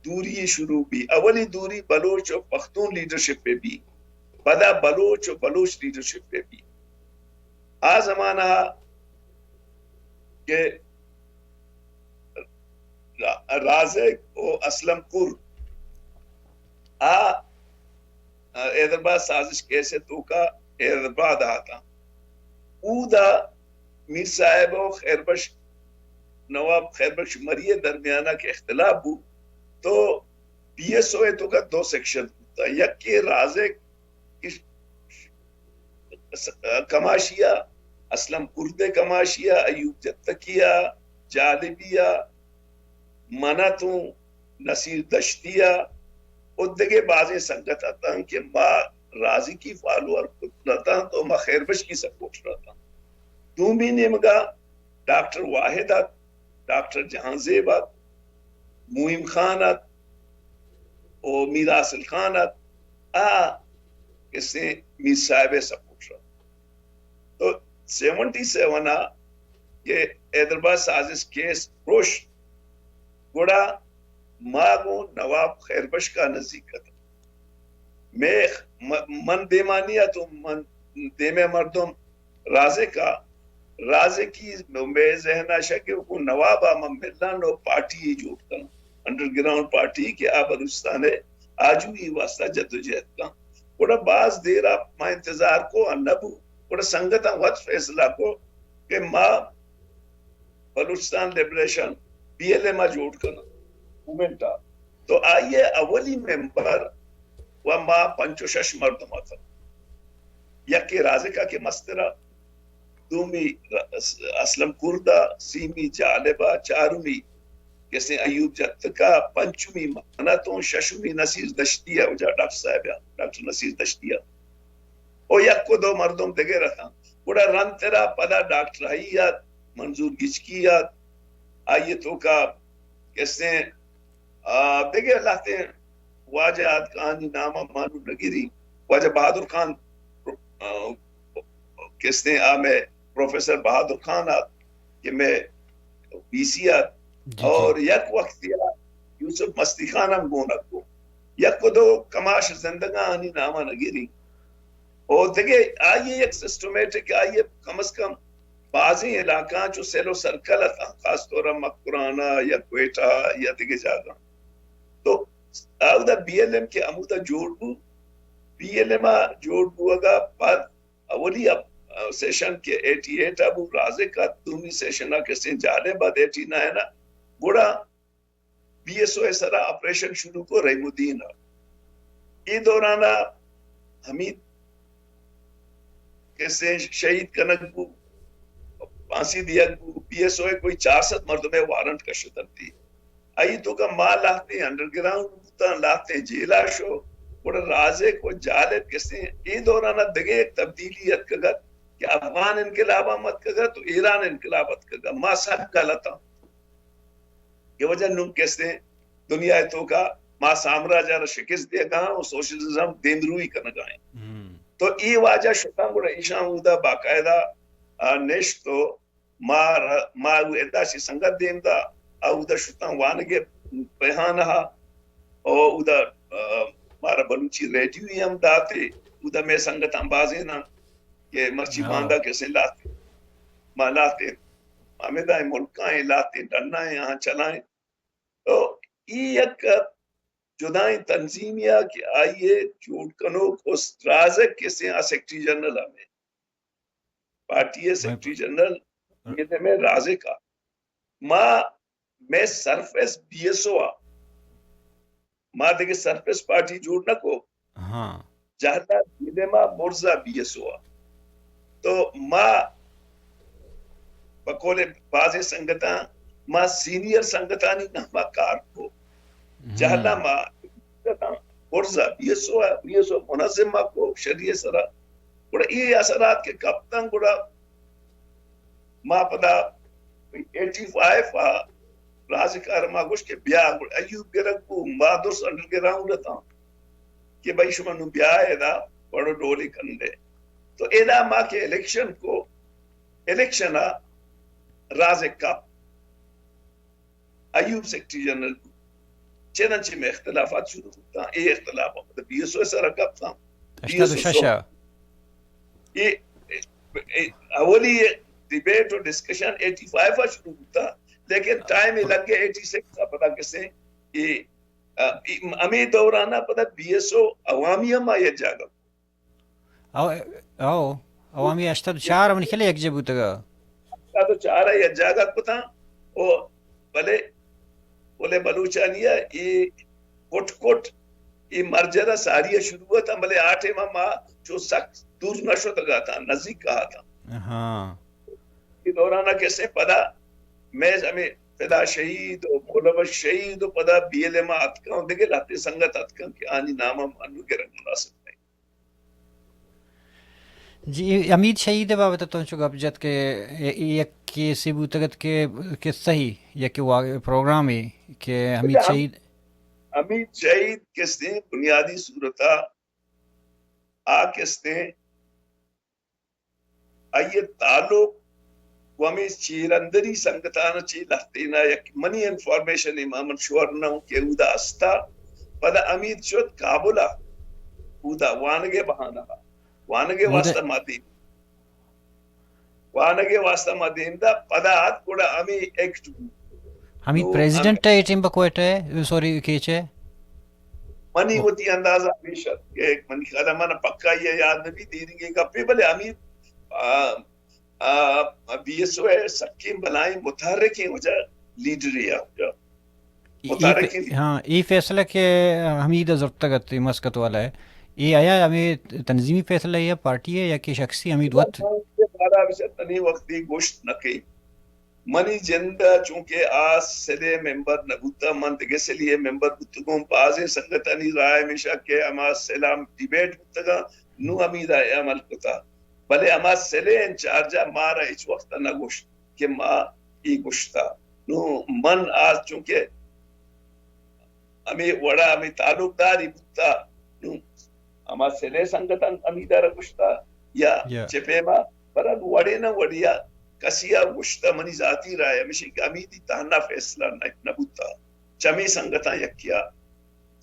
دوری شروع بی۔ اولی دوری بلوچ و پختون لیڈرشپ ء بی، پدا بلوچ و بلوچ لیڈرشپ ء بی۔ آ زمانہ کہ را-، رازق و اسلم کرد آ حیدرآباد سازش کیس ء توکا حیدرآباد آتاں۔ اودا میر صاحب و خیربخش، نواب خیربخش مری ء درمیانا کہ اختلاف بو، تو بی ایس او ء توکا دو سیکشن بوتا، یکے رازق کہ کماشی ء، اسلم کرد ء کماشی ء، ایوب جتکی ء، جالبی ء، من اتوں، نصیر دشتی ء، و دگہ بازیں سنگت اتاں کہ ما رازقی فالوور کت نہ اتاں تو ما خیربخش کی سپورٹ نہ اتاں۔ دومی نیمگا ڈاکٹر واحد ات، ڈاکٹر جہانزیب ات، معین خان ات، و میر حاصل خان ات، آ کسے میر صاحب ء سپورٹر ات۔ تو سیونٹی سیون ء کہ حیدرآباد سازش کیس پروش، گڑا ما گوں نواب خیربخش کا نزیک اتاں۔ مئے، م-، من دیمانی اتوں، من دیمے مردم رازق ء، رازقی مئے ذہن ء شہ کہ گوں نواب ء من ملاں و پارٹی یے جوڑ کناں، انڈر گراؤنڈ پارٹی کہ آ بلوچستان ء آجوئی واسطہ جدوجہد کن۔ گڑا باز دیر ء ما انتظار کو ء نہ بو۔ گڑا سنگتاں وت فیصلہ کو کہ ما Balochistan liberation, B L M ء جوڑ کناں، موومنٹ ء۔ تو آئی ء اولی ممبر و ما پنچ و شش مردم اتاں۔ یکے رازق ء کہ مستر ء، دومی ر-، اسلم کرد ء، سیمی جالب ء، چارمی کسے ایوب جتک ء، پنچمی من اتوں، ششمی نصیر دشتی ء، وجہ ڈاکٹر صاحب ء، ڈاکٹر نصیر دشتی ء۔ او یک و دو مردم دگر اتاں۔ گڑا رند ترا پدا ڈاکٹر حئی ات، منظور گچکی ات، آئی ء توکا کسے، آ، دگہ لہتیں واجہ ات کہ آنی نام ء مانو نگری۔ واجہ بہادر خان، آ، کسے آ مئے پروفیسر بہادر خان ات کہ مئے بی سی ات۔ جی، جی۔ اور یک وقتی یوسف مستی خان ہم گون ات۔ یک و دو کماش زندگاں آنی نام ء نگری۔ او دگہ آئی ء یک سسٹمیٹک، آئی ء کم از کم بازیں علاقہاں چو سیل و سرکل اتاں، خاص طور ء مکران ء یا کوئٹہ ء یا دگہ جاگہاں۔ تو اودا بی ایل ایم کہ ہمودا جوڑ بو، بی ایل ایم ء جوڑ بوگ ء پد اولی اپ-، سیشن کہ ایٹی ایٹ ء بو، رازق ات، دومی سیشن ء کسیں جالب ات، ایٹی نائن ء، گڑا بی ایس او ء سرا آپریشن شروع کو رحیم الدین ء۔ اے دوران ءَ حمید کسے شہید کنگ بو، پھانسی دیگ بو، بی ایس او ءِ کوئی چار سد مردم ءِ وارنٹ کشتنتی۔ آئی توکا ما لہتیں انڈر گراؤنڈ بوتاں، لہتیں جیل ءَ شو، گڑا رازق و جالب کسے اے دوران ءَ دگہ یک تبدیلی اتکگ ات کہ افغان انقلاب ہم اتکگ ات و ایران انقلاب اتکگ ات۔ ما سک غلط آں۔ اے وجہ نوں کسے دنیا ءِ توکا ما سامراج ءَ را شکست دیگا و سوشلزم دیمروئی کنگا ایں۔ تو اے واجہ شتاں گڑا ایشاں اودا باقاعدہ، آ، نشت و ما ر-، ما او ادا چہ سنگت دیم دا، آ اودا شتاں وانگ ءِ بہانہ ءَ، او اودا، آ، مارا بلوچی ریڈیو ہم داتے، اودا مئے سنگتاں بازیناں کہ مرچی باندا کسے لہتے، ما لہتے ہمدا ایں، ملکا ایں، لہتے ڈنا ایں، آہاں چلائیں۔ تو اے یک جدائیں تنظیمے ءَ کہ آئی ءِ جوڑ کنوک و رازق کسے آ سیکرٹری جنرل ہمے پارٹی ءِ سیکرٹری جنرل، اے دمے رازق ءَ۔ ما، مئے سرفیس بی ایس او ءَ، ما دگہ سرفیس پارٹی جوڑ نہ کو۔ ہاں۔ جہلا دیدے ما برزا بی ایس او ءَ۔ تو ما بقول بازیں سنگتاں، ما سینئر سنگتانی ناما کار کو۔ جہلا ما برزا بی ایس او ءَ، بی ایس او منظم ما کو شری ءِ سرا۔ گڑا اے اثرات کہ کپتن، گڑا ما پدا ایٹی فائیو ءَ رازق ءَ را ما گوشت کہ بیا، گڑا ایوب گرگ بو، ما درست انڈر گراؤنڈ اتاں کہ بھئی شما نوں بیا ادا وڑ و ڈولے کنڈے۔ تو ادا ما کہ الیکشن کو، الیکشن ءَ رازق کپ، ایوب سیکرٹری جنرل بو۔ چنانچہ مئے اختلافات شروع بوتاں۔ اے اختلاف پدا بی ایس او ءِ سرا کپتاں۔ ہشتاد و شش ءَ۔ اے، اے، اے، اولی ڈیبیٹ و ڈسکشن ایٹی فائیو ءَ شروع بوتاں، لیکن ٹائم لگے ایٹی سکس ءَ پدا کسے اے، آ، اے، ہمے دوران ءَ پدا بی ایس او عوامی ہم آئی جاگہ۔ او، او، عوامی ہشتاد و چار من خیال یک جا بوتگا۔ ہشتاد و چار ءَ یک جاگہ کتاں۔ او، بلے، بلے بلوچانی ءَ اے کٹ کٹ، اے مرجر ءَ ساری ءَ شروع اتاں، بلے آ ٹائم ءَ ما چو سک دور نہ شتگ اتاں، نزیک ءَ اتاں۔ ہاں۔ اے دوران ءَ کسے پدا مئے ہمے فدا شہید و ملوث شہید و پدا بی ایل ایم ءَ اتکاں، دگہ لہتے سنگت اتکاں کہ آنی نام ءَ ما نوں گرگ مناسب نہ۔ جی، حمید شہید ءِ بابت ءَ تو چو گپ جت کہ اے، اے یک کیسے بوتگ ات کہ قصہ ہی، یک وا-، پروگرامے کہ حمید شہید۔ حمید شہید کسے بنیادی صورت ءَ آ کسے آئی ءِ تعلق گوں ہمے چیرندری سنگتاں چہ لہتینا یک منی انفارمیشن ءَ ما من شور نہ اوں کہ اودا استا۔ پدا حمید شت کابل ءَ، اودا وانگ ءِ بہانہ ءَ، وانگ ءِ واسطہ ما دیم، وانگ ءِ واسطہ ما دیم دا۔ پدا ات گڑا ہمے ایکٹ بو۔ حمید تو پریزیڈنٹ ہمے ءِ اے ٹائم پہ کوئٹہ ءَ، سوری، کیچ ءَ؟ منی وتی اندازہ ہمیش ات کہ منی خیال ءَ من پکا یہ یاد نہ بی، دیرینگیں گپے، بلے حمید، آ، آ، بی ایس او ءِ سکیں بلائیں متحرکیں وجہ لیڈرے آ۔ اے، اے متحرکیں ف-، ہاں، اے فیصلہ کہ حمید ءَ زرتگ ات، اے مسقط والا ءِ، اے آیا ہمے تنظیمی فیصلہ یا پارٹی ءِ یا کہ شخصی حمید وت؟ بارہ بچار تنی وقتی گوشت نہ کئی۔ منی جند ءَ چونکہ آ سلے ممبر نہ بوتہ، من دگہ سلے ممبر بوتگوں، بازیں سنگتانی رائے ہمیش ات کہ ہما سل ءَ ڈیبیٹ بوتگاں، نوں حمید ءَ عمل کتہ۔ بلے ہما سلے انچارج ءَ مارا ہچ وقت نہ گوشت کہ ما اے گوشتہ۔ نوں من آ چونکہ ہمے وڑا ہمے تعلقداری بوتہ، نوں ہما سلے سنگتاں حمید ءَ را گوشتہ یا یا۔ چہ پیما، بہرحال وڑے نہ وڑے ءَ کسی ءَ گوشتہ، منی ذاتی رائے ہمیش کہ حمیدی تہنا فیصلہ نہ، نہ بوتہ، چمے سنگتاں یکے ءَ،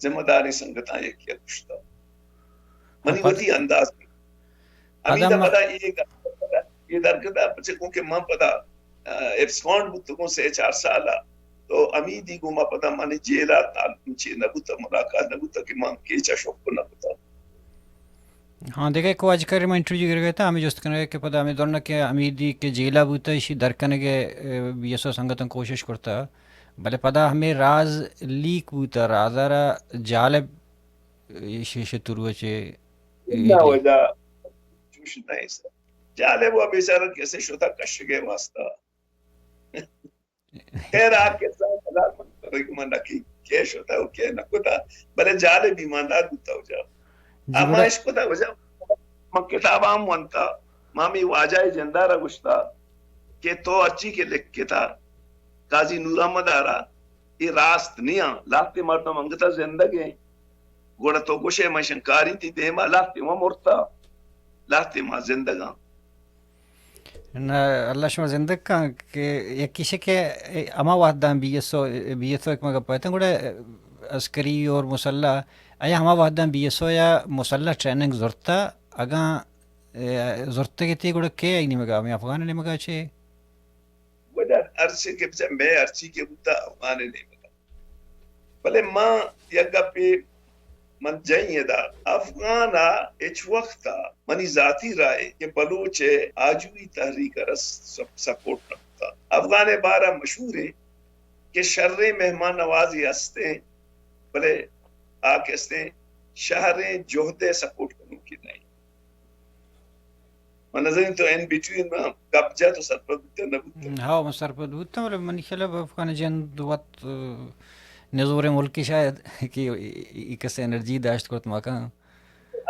ذمہ داریں سنگتاں یکے ءَ گوشتہ۔ منی وتی انداز۔ حمید ءَ پدا اے، اے درگت ءَ پچے گوں کہ من پدا، آ، ایبسکونڈ بوتگوں سے چار سال ءَ، تو حمیدی گوں ما پدا منی جیل ءَ تعلق چے نہ بوتہ، ملاقات نہ بوتہ کہ من کیچ ءَ شپ نہ کتہ۔ ہاں، دگہ یک واجہ کاری ما انٹرویو گرگ ءَ اتاں، ہمے جست کنگ ءَ کہ پدا ہمے دوران کہ حمیدی کہ جیل ءَ بوتہ، ایشی در کنگ ءَ، اے، بی ایس او سنگتاں کوشش کرتہ، بلے پدا ہمے راز لیک بوتہ، راز ءَ را جالب ایشی شترو چے؟ نہ واجہ، چوش نہ سر۔ جالب ءَ بیچارہ کسے شتا کشگ ءِ واسطہ۔ خیر، آ کسہ ءَ بلا من، من نکی کہ شتا و کہ نہ کتا، بلے جالب ایماندار بوتا واجہ۔ جی، اما گڑا اش کتا واجہ، من کتاب ہم ونتا، ما ہمے واجہ ءِ جندارا گوشتا کہ تو ہرچی کہ لکھتا قاضی نور احمد ءَ را، اے راست نیاں۔ لہتے مردم انگتا زندگ ایں، گڑا تو گوشے من شنکاری تئی دیما، لہتے ما مرتا، لہتے ما زندگاں۔ نہ، اللہ شما زندگ کن کہ یکی شے کہ ہما وہداں be S O, B S او کہ ما گپ ءَ اتاں، گڑا عسکری اور مسلح، آیا ہما وہداں بی ایس او یا مسلح ٹریننگ زرتا، اگاں، اے، زرتگ اتی گڑا کئے آئی نیمگا، ہمے افغان نیمگا چے؟ واجہ ہرچی کہ بچہ مئے ہرچی کہ بوتا افغان نیمگا۔ بلے ما یک گپے من جئیں ادا، افغان ءَ ہچ وقت ءَ منی ذاتی رائے کہ بلوچ ءِ آجوئی تحریک ءَ را سپ-، سپورٹ نہ کتا۔ افغان ءِ بارہ ءَ مشہور ایں کہ شریں مہمان نوازے ہستیں، بلے آ کہ ہستیں شریں جہد ءِ سپورٹ کنوکے نہ ایں۔ من نزانیں تو ان بیٹوین ما گپ جت و سرپد بوتہ نہ بوتہ۔ ہاں، من سرپد بوتاں، بلے منی خیال ءَ افغان جند وت، ءَ، نزوریں ملکے شاید کہ ای، ای، ای کس انرجی داشت کرت مکان۔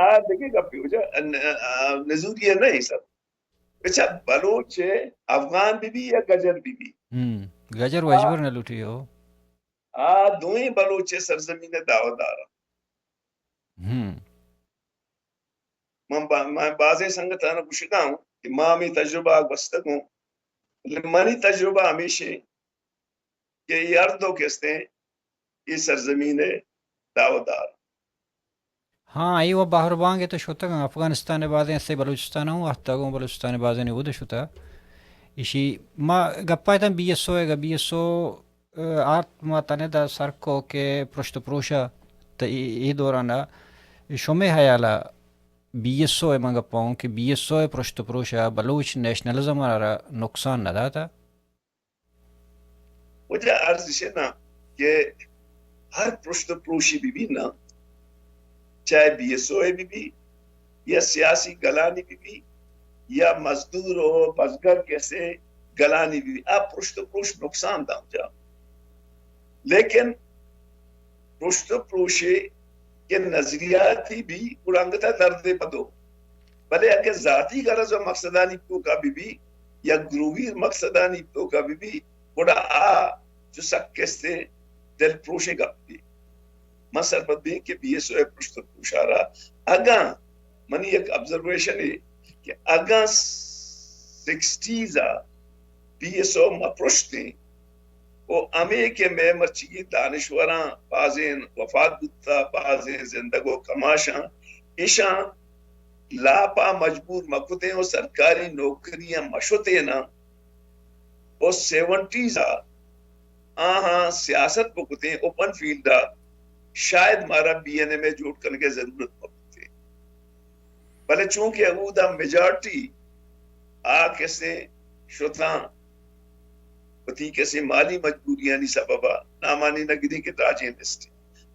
آ دگہ گپے واجہ، ن-، آ، نزوری ءَ نہ ایں سر۔ بچا بلوچ افغان بہ بی یا گجر بہ بی۔ ہم، گجر و آ، ہچبر نہ لوٹی ہو۔ آ دوئیں بلوچ سرزمین ءِ دعویدار۔ ہم۔ من با-، من بازیں سنگتاں گوشگا اوں کہ ما ہمے تجربہ ءَ گوستگ اوں، بلے منی تجربہ ہمیش ایں کہ اے ہر دو کہ استیں اے سرزمین ءِ دعویدار۔ ہاں، اے و بہر بانگ ءَ تو شتگ اں، افغانستان ءِ بازیں ہستے بلوچستان ءَ ہوں آتکگ اوں، بلوچستان ءِ بازیں اود ءَ شتہ۔ ایشی ما گپ ءَ اتاں بی ایس او ءِ، بی ایس او ءَ آرت ما تنے دا سر کو کہ پرشت و پروش ءَ تہ اے، اے دوران ءَ شمے ہیال ءَ بی ایس او ءِ، من گپ ءَ اوں کہ بی ایس او ءِ پرشت و پروش ءَ بلوچ نیشنلزم ءَ را نقصان نہ داتہ؟ واجہ عرض اش نا کہ ہر پرشت و پروشے بہ بی نا، چاہے بی ایس او ءِ بہ بی، یا سیاسی گلانی بہ بی، یا مزدور و بزگر کسے گلانی بہ بی، آ پرشت و پروش نقصان داں جا۔ لیکن پرشت و پروشے کہ نظریاتی بی، گڑا انگتا درد پدو۔ بلے اگہ ذاتی غرض و مقصدانی توکا بہ بی، یا گروہی مقصدانی توکا بہ بی، گڑا آ چو سک کسے دل پروشیں گپ بی۔ من سرپد بیں کہ بی ایس او ءِ پرشت و پروشارا، اگاں منی یک آبزرویشنے کہ اگاں سکسٹیز ءَ بی ایس او مہ پرشتیں و ہمے کہ مئے مرچیگی دانشوراں بازیں وفات بوتہ، بازیں زندگ و کماشاں، ایشاں لاپا مجبور مہ کتیں و سرکاری نوکریاں مہ شتیناں و سیونٹیز ءَ آہاں سیاست بکتیں اوپن فیلڈ ءَ، شاید مارا بی این ایم ءِ جوڑ کنگ ءِ ضرورت مہ بوتیں۔ بلے چونکہ اودا میجارٹی آ کسیں شتاں، وتی کسیں مالی مجبوریانی سبب ءَ نامانی نہ گریں کہ دراجیں لسٹ۔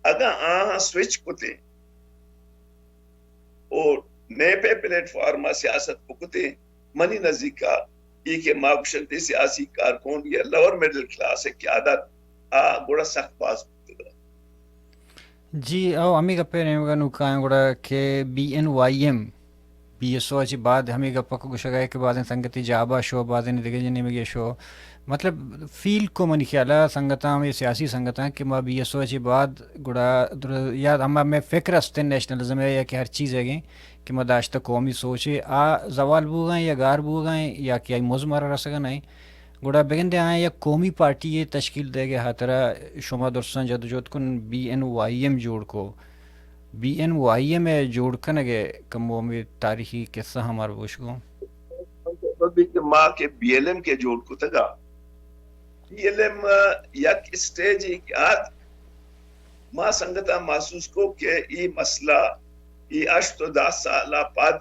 اگاں آہاں سوئچ کتیں او نیپ ءِ پلیٹ فارم ءَ سیاست بکتیں، منی نزیک ءَ اے کہ ما گوشنت سیاسی کارکن یا لوور مڈل کلاس ءِ قیادت ءَ گڑا سک باز بوتگ۔ جی، او ہمے گپ ءِ نیمگ ءَ نوں کایاں گڑا کہ B N Y M, B S O ءَ چہ بعد ہمے گپ ءَ گوشگ ءَ کہ بازیں سنگتے جاب ءَ شو، بازیں دگہ نیمگے ءَ شو۔ مطلب، فیل کو منی خیال ءَ سنگتاں، ہمے سیاسی سنگتاں کہ ما بی ایس او ءَ چہ بعد گڑا در-، یا ہما مئے فکر است نیشنلزم ءِ یا کہ ہر چیز ءِ کہ ما داشتہ قومی سوچے آ زوال بوگا ایں یا گار بوگا ایں یا کہ آئی مز مارا رسگا نہ ایں۔ گڑا بگندے آیاں یک قومی پارٹی یے تشکیل دئیگ ءِ ہاترا شما درستاں جدوجہد کن، بی این وائی ایم جوڑ کو۔ بی این وائی ایم ءِ جوڑ کنگ ءِ کمو ہمے تاریخی قصہ ہم مارا بگوش گوں۔ کہ ما کہ بی ایل ایم کہ جوڑ کتگا، بی ایل ایم یک اسٹیجے کہ آت، ما سنگتاں محسوس کو کہ اے مسئلہ، اے ہشت و دہ سال ءَ پد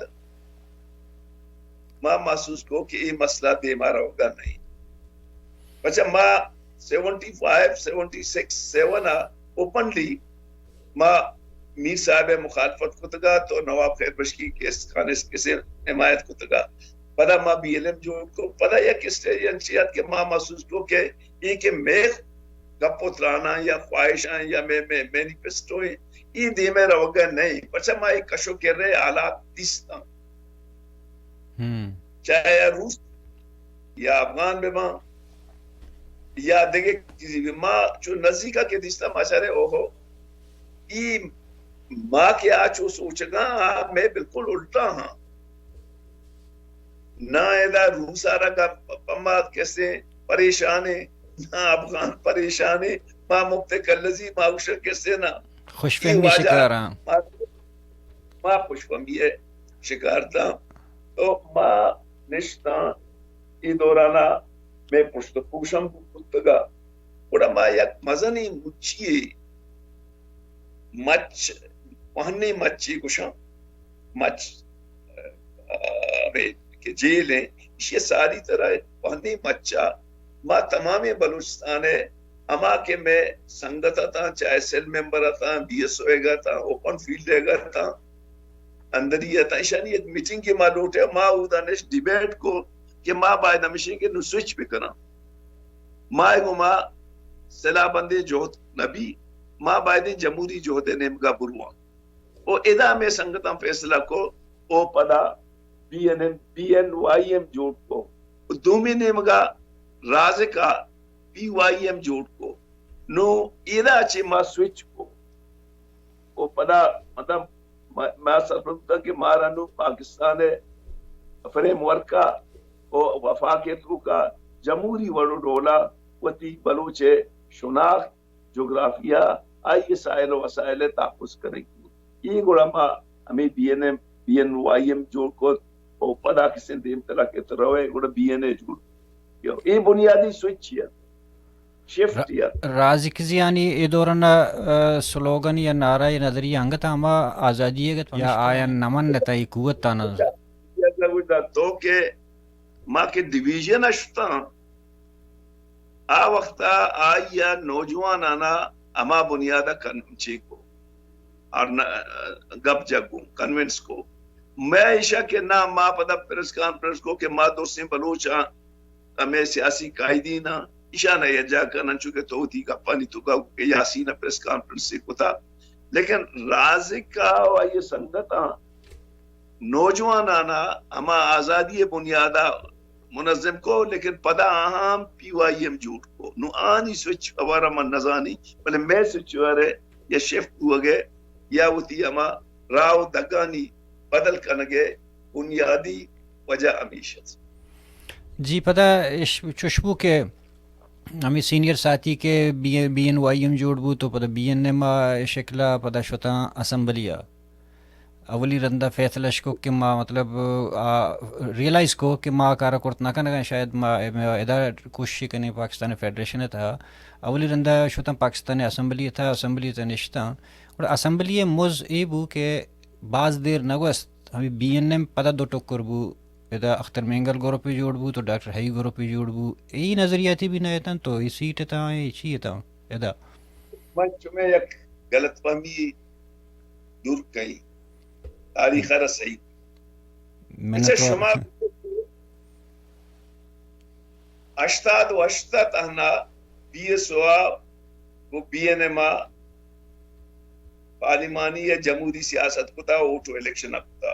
ما محسوس کو کہ اے مسئلہ دیما روگا نہیں۔ پچہ ما seventy five, seventy six, seven ءَ اوپنلی ما میر صاحب ء مخالفت کتگا، تو نواب خیر بخش کی کیس کانس کسے حمایت کتگا۔ پدا ما بی ایل ایم جوڑ کو، پدا یک اسٹیج انچی ات کہ ما محسوس کو کہ اے کہ مئے گپ و تراناں یا خواہشاں یا مئے، مئے مینیفیسٹو ہیں، اے دیمے روگا نہیں، پرچہ ما اے کشو کرے حالات دیستاں۔ ہم۔ چاہے روس یا افغان بہ باں یا دگہ چیزی بہ، ما چو نزیکا کہ دیستاں، ما چارے اوہو، ای ما کہ آ چو سوچگاں، آ مئے بالکل الٹا ہاں۔ نہ ادا روس آ را گپ، پما کسے پریشان ہیں، نہ افغان پریشان ہیں، ما مفت کلزی، ما اوشا کسے نہ۔ خوش اے فہمی واجہ شکار ہاں۔ ما، ما خوش فہمی ہے شکار تھا۔ تو ما نشتاں، اے دورانا مئے پشت و پوشم بوتگا۔ گڑا ما یک مزنیں مچی مچ، کوہنیں مچے گوشاں، مچ، ا، ابے کہ جیل ہیں، ایشی ساری طرح کوہنیں مچا ما تمامیں بلوچستان ء ہما کہ مئے سنگت اتاں، چاہے سیل ممبر اتاں، بی ایس او ایگ اتاں، اوپن فیلڈ ایگ اتاں، اندری اتاں، ایشانی یک میٹنگ کہ ما لوٹے، ما اودا نش ڈیبیٹ کو کہ ما باید ہمیشیں کہ نو سوئچ بکناں۔ ما گو ما سلاح بندیں جہد نبی، ما بایدیں جمہوری جہد ء نیمگا برواں۔ و ادا مئے سنگتاں فیصلہ کو، او پدا B N M, B N Y M جوڑ کو۔ و دومی نیمگا رازقا بی وائی ایم جوڑ کو۔ نو ادا چہ ما سوئچ کو۔ و پدا مطلب ما، ما سرپد بوتاں کہ مارا نو پاکستان ء فریم ورک ء و وفاق ء توکا جمہوری وڑ و ڈولا وتی بلوچ ء شناخت، جغرافیہ، آئی ء ساحل و وسائل ء تحفظ کنگ بوت۔ اے گڑا ما ہمیں B N M, B N Y M جوڑ کت و پدا کسیں دیم تلا کہ تو روئے گڑا بی این اے جوڑ کت۔ اے بنیادی سوئچ ء شفٹ ء۔ رازقزیانی اے دوران ء سلوگن یا نعرہ یا نظریہ انگت ہما آزادی ء گت یا آیاں نہ منت ء اے قوت آناں؟ تو کہ ما کہ ڈویژن ء شتاں، آ وخت ء آئی ء نوجوانان ء ہما بنیاد ء کن-، چے کو، ہر نہ، گپ جت گوں، کنونس کو۔ مئے ایشا کہ نہ، ما پدا پریس کانفرنس کو کہ ما درسیں بلوچاں ہمے سیاسی قائدین آں، ایشاناں یکجاہ کنن، چونکہ تو وتی گپانی توکا کہ یاسین ء پریس کانفرنس ء کتا، لیکن رازق ء و آئی ء سنگتاں نوجوانان ء ہما آزادی ء بنیاد ء منظم کو، لیکن پدا آہاں پی وائی ایم جوڑ کو۔ نو آنی سوئچ ء بارہ من نزانی، بلے مئے سوئچ ء بارہ یا شفٹ بوگ ء یا وتی ہما راہ و دگانی بدل کنگ ء بنیادی وجہ ہمیش ات۔ جی، پدا اش-، چوش بو کہ ہمے سینئر ساتھی کہ B, B N Y M جوڑ بوت و پدا بی این ایم ء شکل ء پدا شتاں اسمبلی ء۔ اولی رندا فیصلہ اش کو کہ ما مطلب آ ریئلائز کو کہ ما کارا کرت نہ کنگا، شاید ما، ما ادا کوشش کنیں پاکستان فیڈریشن ء تہا۔ اولی رندا شتاں پاکستان اسمبلی ء تہا، اسمبلی ء تہا نشتاں۔ اور اسمبلی ء مز اے بو کہ باز دیر نہ گوست، ہمے بی این ایم پدا دو ٹکر بو، ادا اختر مینگل گروپے جوڑ بو تو ڈاکٹر حئی گروپے جوڑ بو۔ اے نظریاتی بھی نہ اتن تو اے سیٹ اتاں، اے چی اتاں ادا؟ من چمے یک غلط فہمی دور کئی، تاریخ را صحیح۔ اچھا، شما ہشتاد و ہشت ء تہنا بی ایس او ء گوں بی این ایم ء پارلیمانی یا جمہوری سیاست کتا، ووٹ و الیکشن ء کتا۔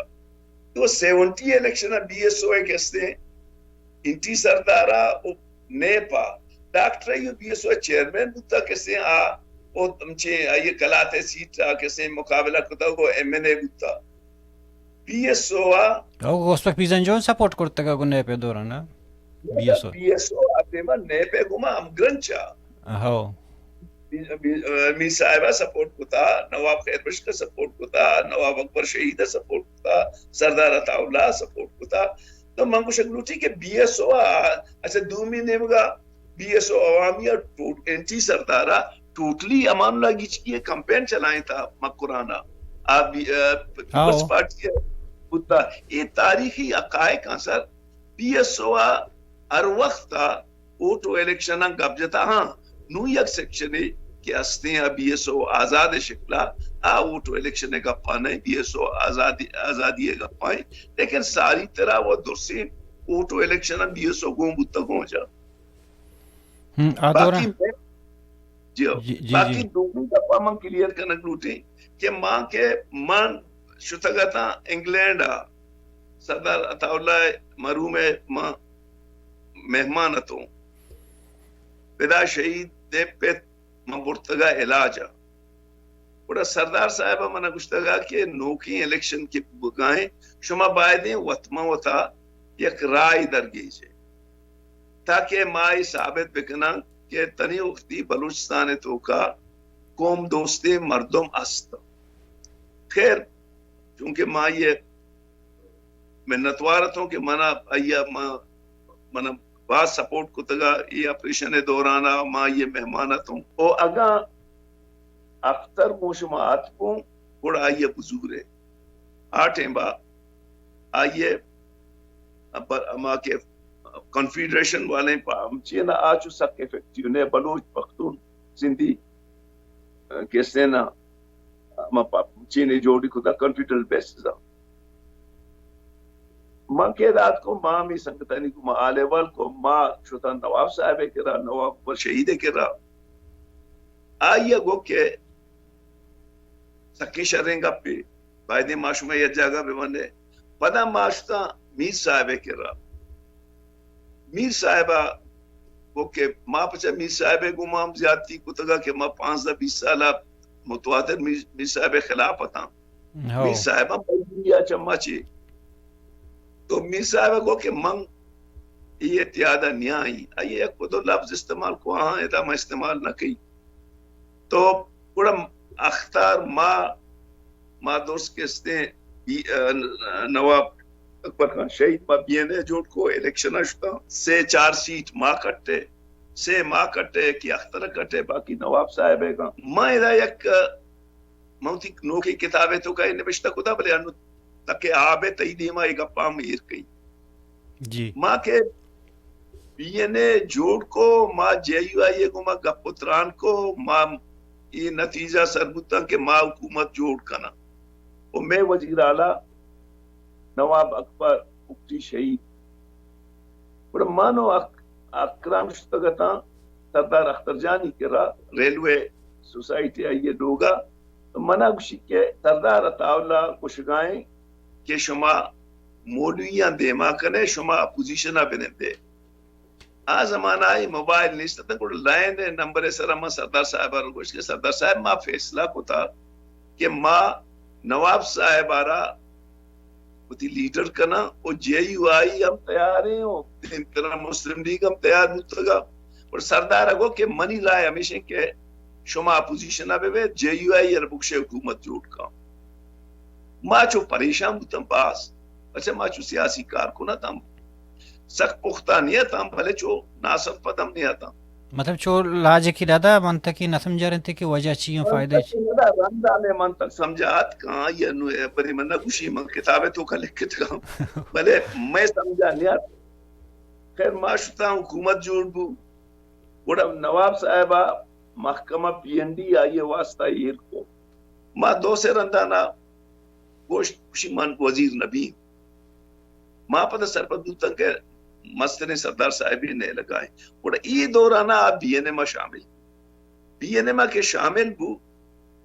تو سیونٹی الیکشن ء بی ایس او ء کستے انٹی سردار ء و نیپ ء ڈاکٹر ایوب بی ایس او ء چیئرمین بوتا، کسے آ و چے آئی کلات ء سیٹ ء کسے مقابلہ کتا، وہ ایم این اے بوتا۔ بی ایس او ء او گوسپک پیزن جون سپورٹ کرتگ گوں نیپ ء دوران ء؟ Be S O. B S او ء دیما نیپ ء گوما ہمگرنچ ء۔ ہو۔ بی-، بی-، میر صاحب ء سپورٹ کتا، نواب خیر بخش ء سپورٹ کتا، نواب اکبر شہید ء سپورٹ کتا، سردار عطا اللہ ء سپورٹ کتا۔ تو من گوشگ لوٹی کہ بی ایس او ء، اچھا، دومی نیمگا بی ایس او عوامی ء ٹو-، اینٹی سردار ء ٹوٹلی امان اللہ گچکی ء کمپین چلائینتا مکران ء۔ آ بی-، ء پیپلز ہاؤ۔ پارٹی ء بوتا۔ اے تاریخی حقائق آں سر۔ بی ایس او ء ہر وخت ء ووٹ و الیکشن ء گپ جتا۔ ہاں، نوں یک سیکشنے کہ ہستیں آ بی ایس او آزاد شکلا، آ ووٹ و الیکشن گپا نہ، بی ایس او آزادی، آزادی گپا، لیکن ساری طرح و درسیں ووٹ و الیکشن بی ایس او گون بوتگوں جا۔ ہم، آ دوران باقی میں، جی ہو۔ جی، جی، باقی جی۔ دومی دفعہ من کلیئر کنگ لوٹیں کہ ماں کہ من شتگ اتاں انگلینڈ ء، سردار عطا اللہ مرحوم ء من مہمان اتوں۔ پدا شہید ء پت من برتگ ء علاج ء۔ گڑا سردار صاحب ء من گوشتگ ء کہ نوکیں الیکشن کہ بگائیں، شما بایدیں وت من وتا یک رائے درگیجے۔ تاکہ ما اے ثابت بکناں کہ تنی وقتی بلوچستان ء توکا قوم دوستیں مردم است۔ خیر، چونکہ ما یہ منتوار اتوں کہ منا آئیا ما، منا باز سپورٹ کتگا، اے آپریشن ء دوران ء ما یہ مہمان اتوں۔ او اگاں اختر موشما آتکوں، گڑا آئیے بزورے۔ آ ٹیمبا آئیے بر-، ہما کہ کنفیڈریشن والیں پا-، چین آ چو سک افیکٹیو نے، بلوچ، پختون، سندھی، کسے نا، ہما پا-، چین جوڑی کتا کنفیڈرل بیسز آ۔ من کہ دات کو، ما ہمیں سنگتانی کو، ما آل احوال کو، ما شتا نواب صاحب کرا، نواب اکبر شہید کرا۔ آئی ء گو کہ سکیں شریں گپے، بایدیں ما شما یک جاگہ بہ بندے۔ پدا ما شتاں میر صاحب ء کرا۔ میر صاحب ء گو کہ ما پچا میر صاحب ء گوما ہم زیادتی کتگا کہ ما پانزدہ بیست سال ء متواتر میر، میر صاحب ء خلاف اتاں۔ ہو۔ میر صاحب ہم مجبوری ء چما چے۔ تو میر صاحب ء گو کہ من اے اتحاد ء نیائی۔ آئی ء یک دو لفظ استعمال کو، آہاں ادا ما استعمال نہ کئی۔ تو گڑا اختر ما، ما درست کستیں بی-، ا، نواب اکبر خان شہید ما بی این اے جوڑ کو، الیکشن ء شتاں، سے چار سیٹ ما کٹے، سے ما کٹے کہ اختر کٹے، باقی نواب صاحب ء گاں۔ ما ادا یک، ا، من وتی نوکیں کتابے توکا اے نبشتہ کتا، بلے انو تک آب ء تئی دیما اے گپاں ہم ایر کئی۔ جی۔ ما کہ بی این اے جوڑ کو، ما جے یو آئی ء گوما گپ و تران کو، ما اے نتیجہ سر بوتاں کہ ما حکومت جوڑ کناں۔ و مئے وزیر اعلی نواب اکبر بگٹی شہید۔ گڑا من و اک-، اکرم شتگ اتاں سردار اختر جانی کرا، ریلوے سوسائٹی آئی ء لوگا۔ تو منا گوشی کہ سردار عطا اللہ گوشگائیں کہ شما مولویاں دیما کنے، شما اپوزیشن ء بنندے۔ آ زمانہ ء موبائل نیست اتنت، گڑا لائن ء نمبر ء سرا من سردار صاحب ء را گوشت کہ سردار صاحب، ما فیصلہ کتا کہ ما نواب صاحب ء را وتی لیڈر کناں و جے یو آئی ہم تیار ہیں و دیمترا مسلم لیگ ہم تیار بوتگا۔ اور سردار ء گو کہ منی رائے ہمیش ہیں کہ شما اپوزیشن ء بہ بے، جے یو آئی ء بکشے حکومت جوڑ کن۔ ما چو پریشان بوتاں باز، پرچہ ما چو سیاسی کارکن اتاں، سک پختہ نیتاں، بلے چو ناسرپد ہم نیتاں۔ مطلب چو لاجکی دادا منتکی نہ سمجھارنتے کہ وجہ چی ہوں، فائدہ چی؟ منتکی ندا رندا میں منتک سمجھا اتکاں، یا نو بری من نہ گوشی، من کتابے توکا لکھتگاں، بلے میں سمجھا نیت۔ خیر، ما شتاں، حکومت جوڑ بو۔ گڑا نواب صاحب ء محکمہ پی این ڈی آئی ء واسطہ ایر کو۔ ما دو سے رندانا گوشت، گوشی من وزیر نہ بی۔ ما پدا سرپد بوتاں کہ مستریں سردار صاحب ء نیلگا ایں۔ گڑا ای دورانا آ بی این ایم ء شامل۔ بی این ایم ء کہ شامل بو،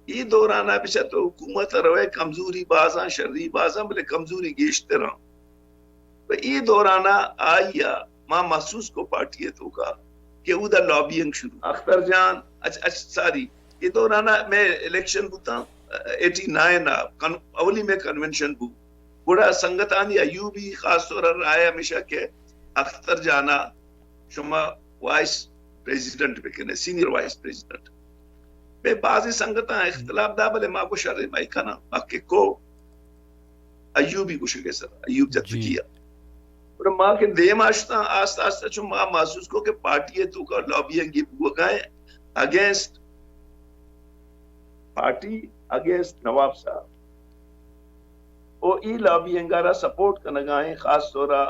ای دورانا بچار تو حکومت ء روئے، کمزوری بازاں، شری بازاں، بلے کمزوری گیشتراں۔ پہ اے دورانا آئی ء ما محسوس کو پارٹی ء توکا کہ اودا لابینگ شروع۔ اختر جان، اچ، اچ، ساری، اے دورانا میں الیکشن بوتاں، ایٹی نائن ء کن-، اولی میں کنونشن بو۔ گڑا سنگتانی ایوبی خاص طور ء رائے ہمیشہ کہ اختر جانا شما وائس پریزیڈنٹ بکنے، سینئر وائس پریزیڈنٹ۔ بے بازیں سنگتاں اختلاف دا، بلے ما کو شر مئی کنا، ما کہ کو ایوبی گوشگ ء سر، ایوب جی۔ جتکی ء۔ گڑا ما کہ دیم ء شتاں، آستہ آستہ چو ما محسوس کو کہ پارٹی ء توکا لابینگ بوگا ایں اگینسٹ پارٹی، اگینسٹ نواب صاحب۔ او ای لابینگ ء را سپورٹ کنگا ایں، خاص طور ء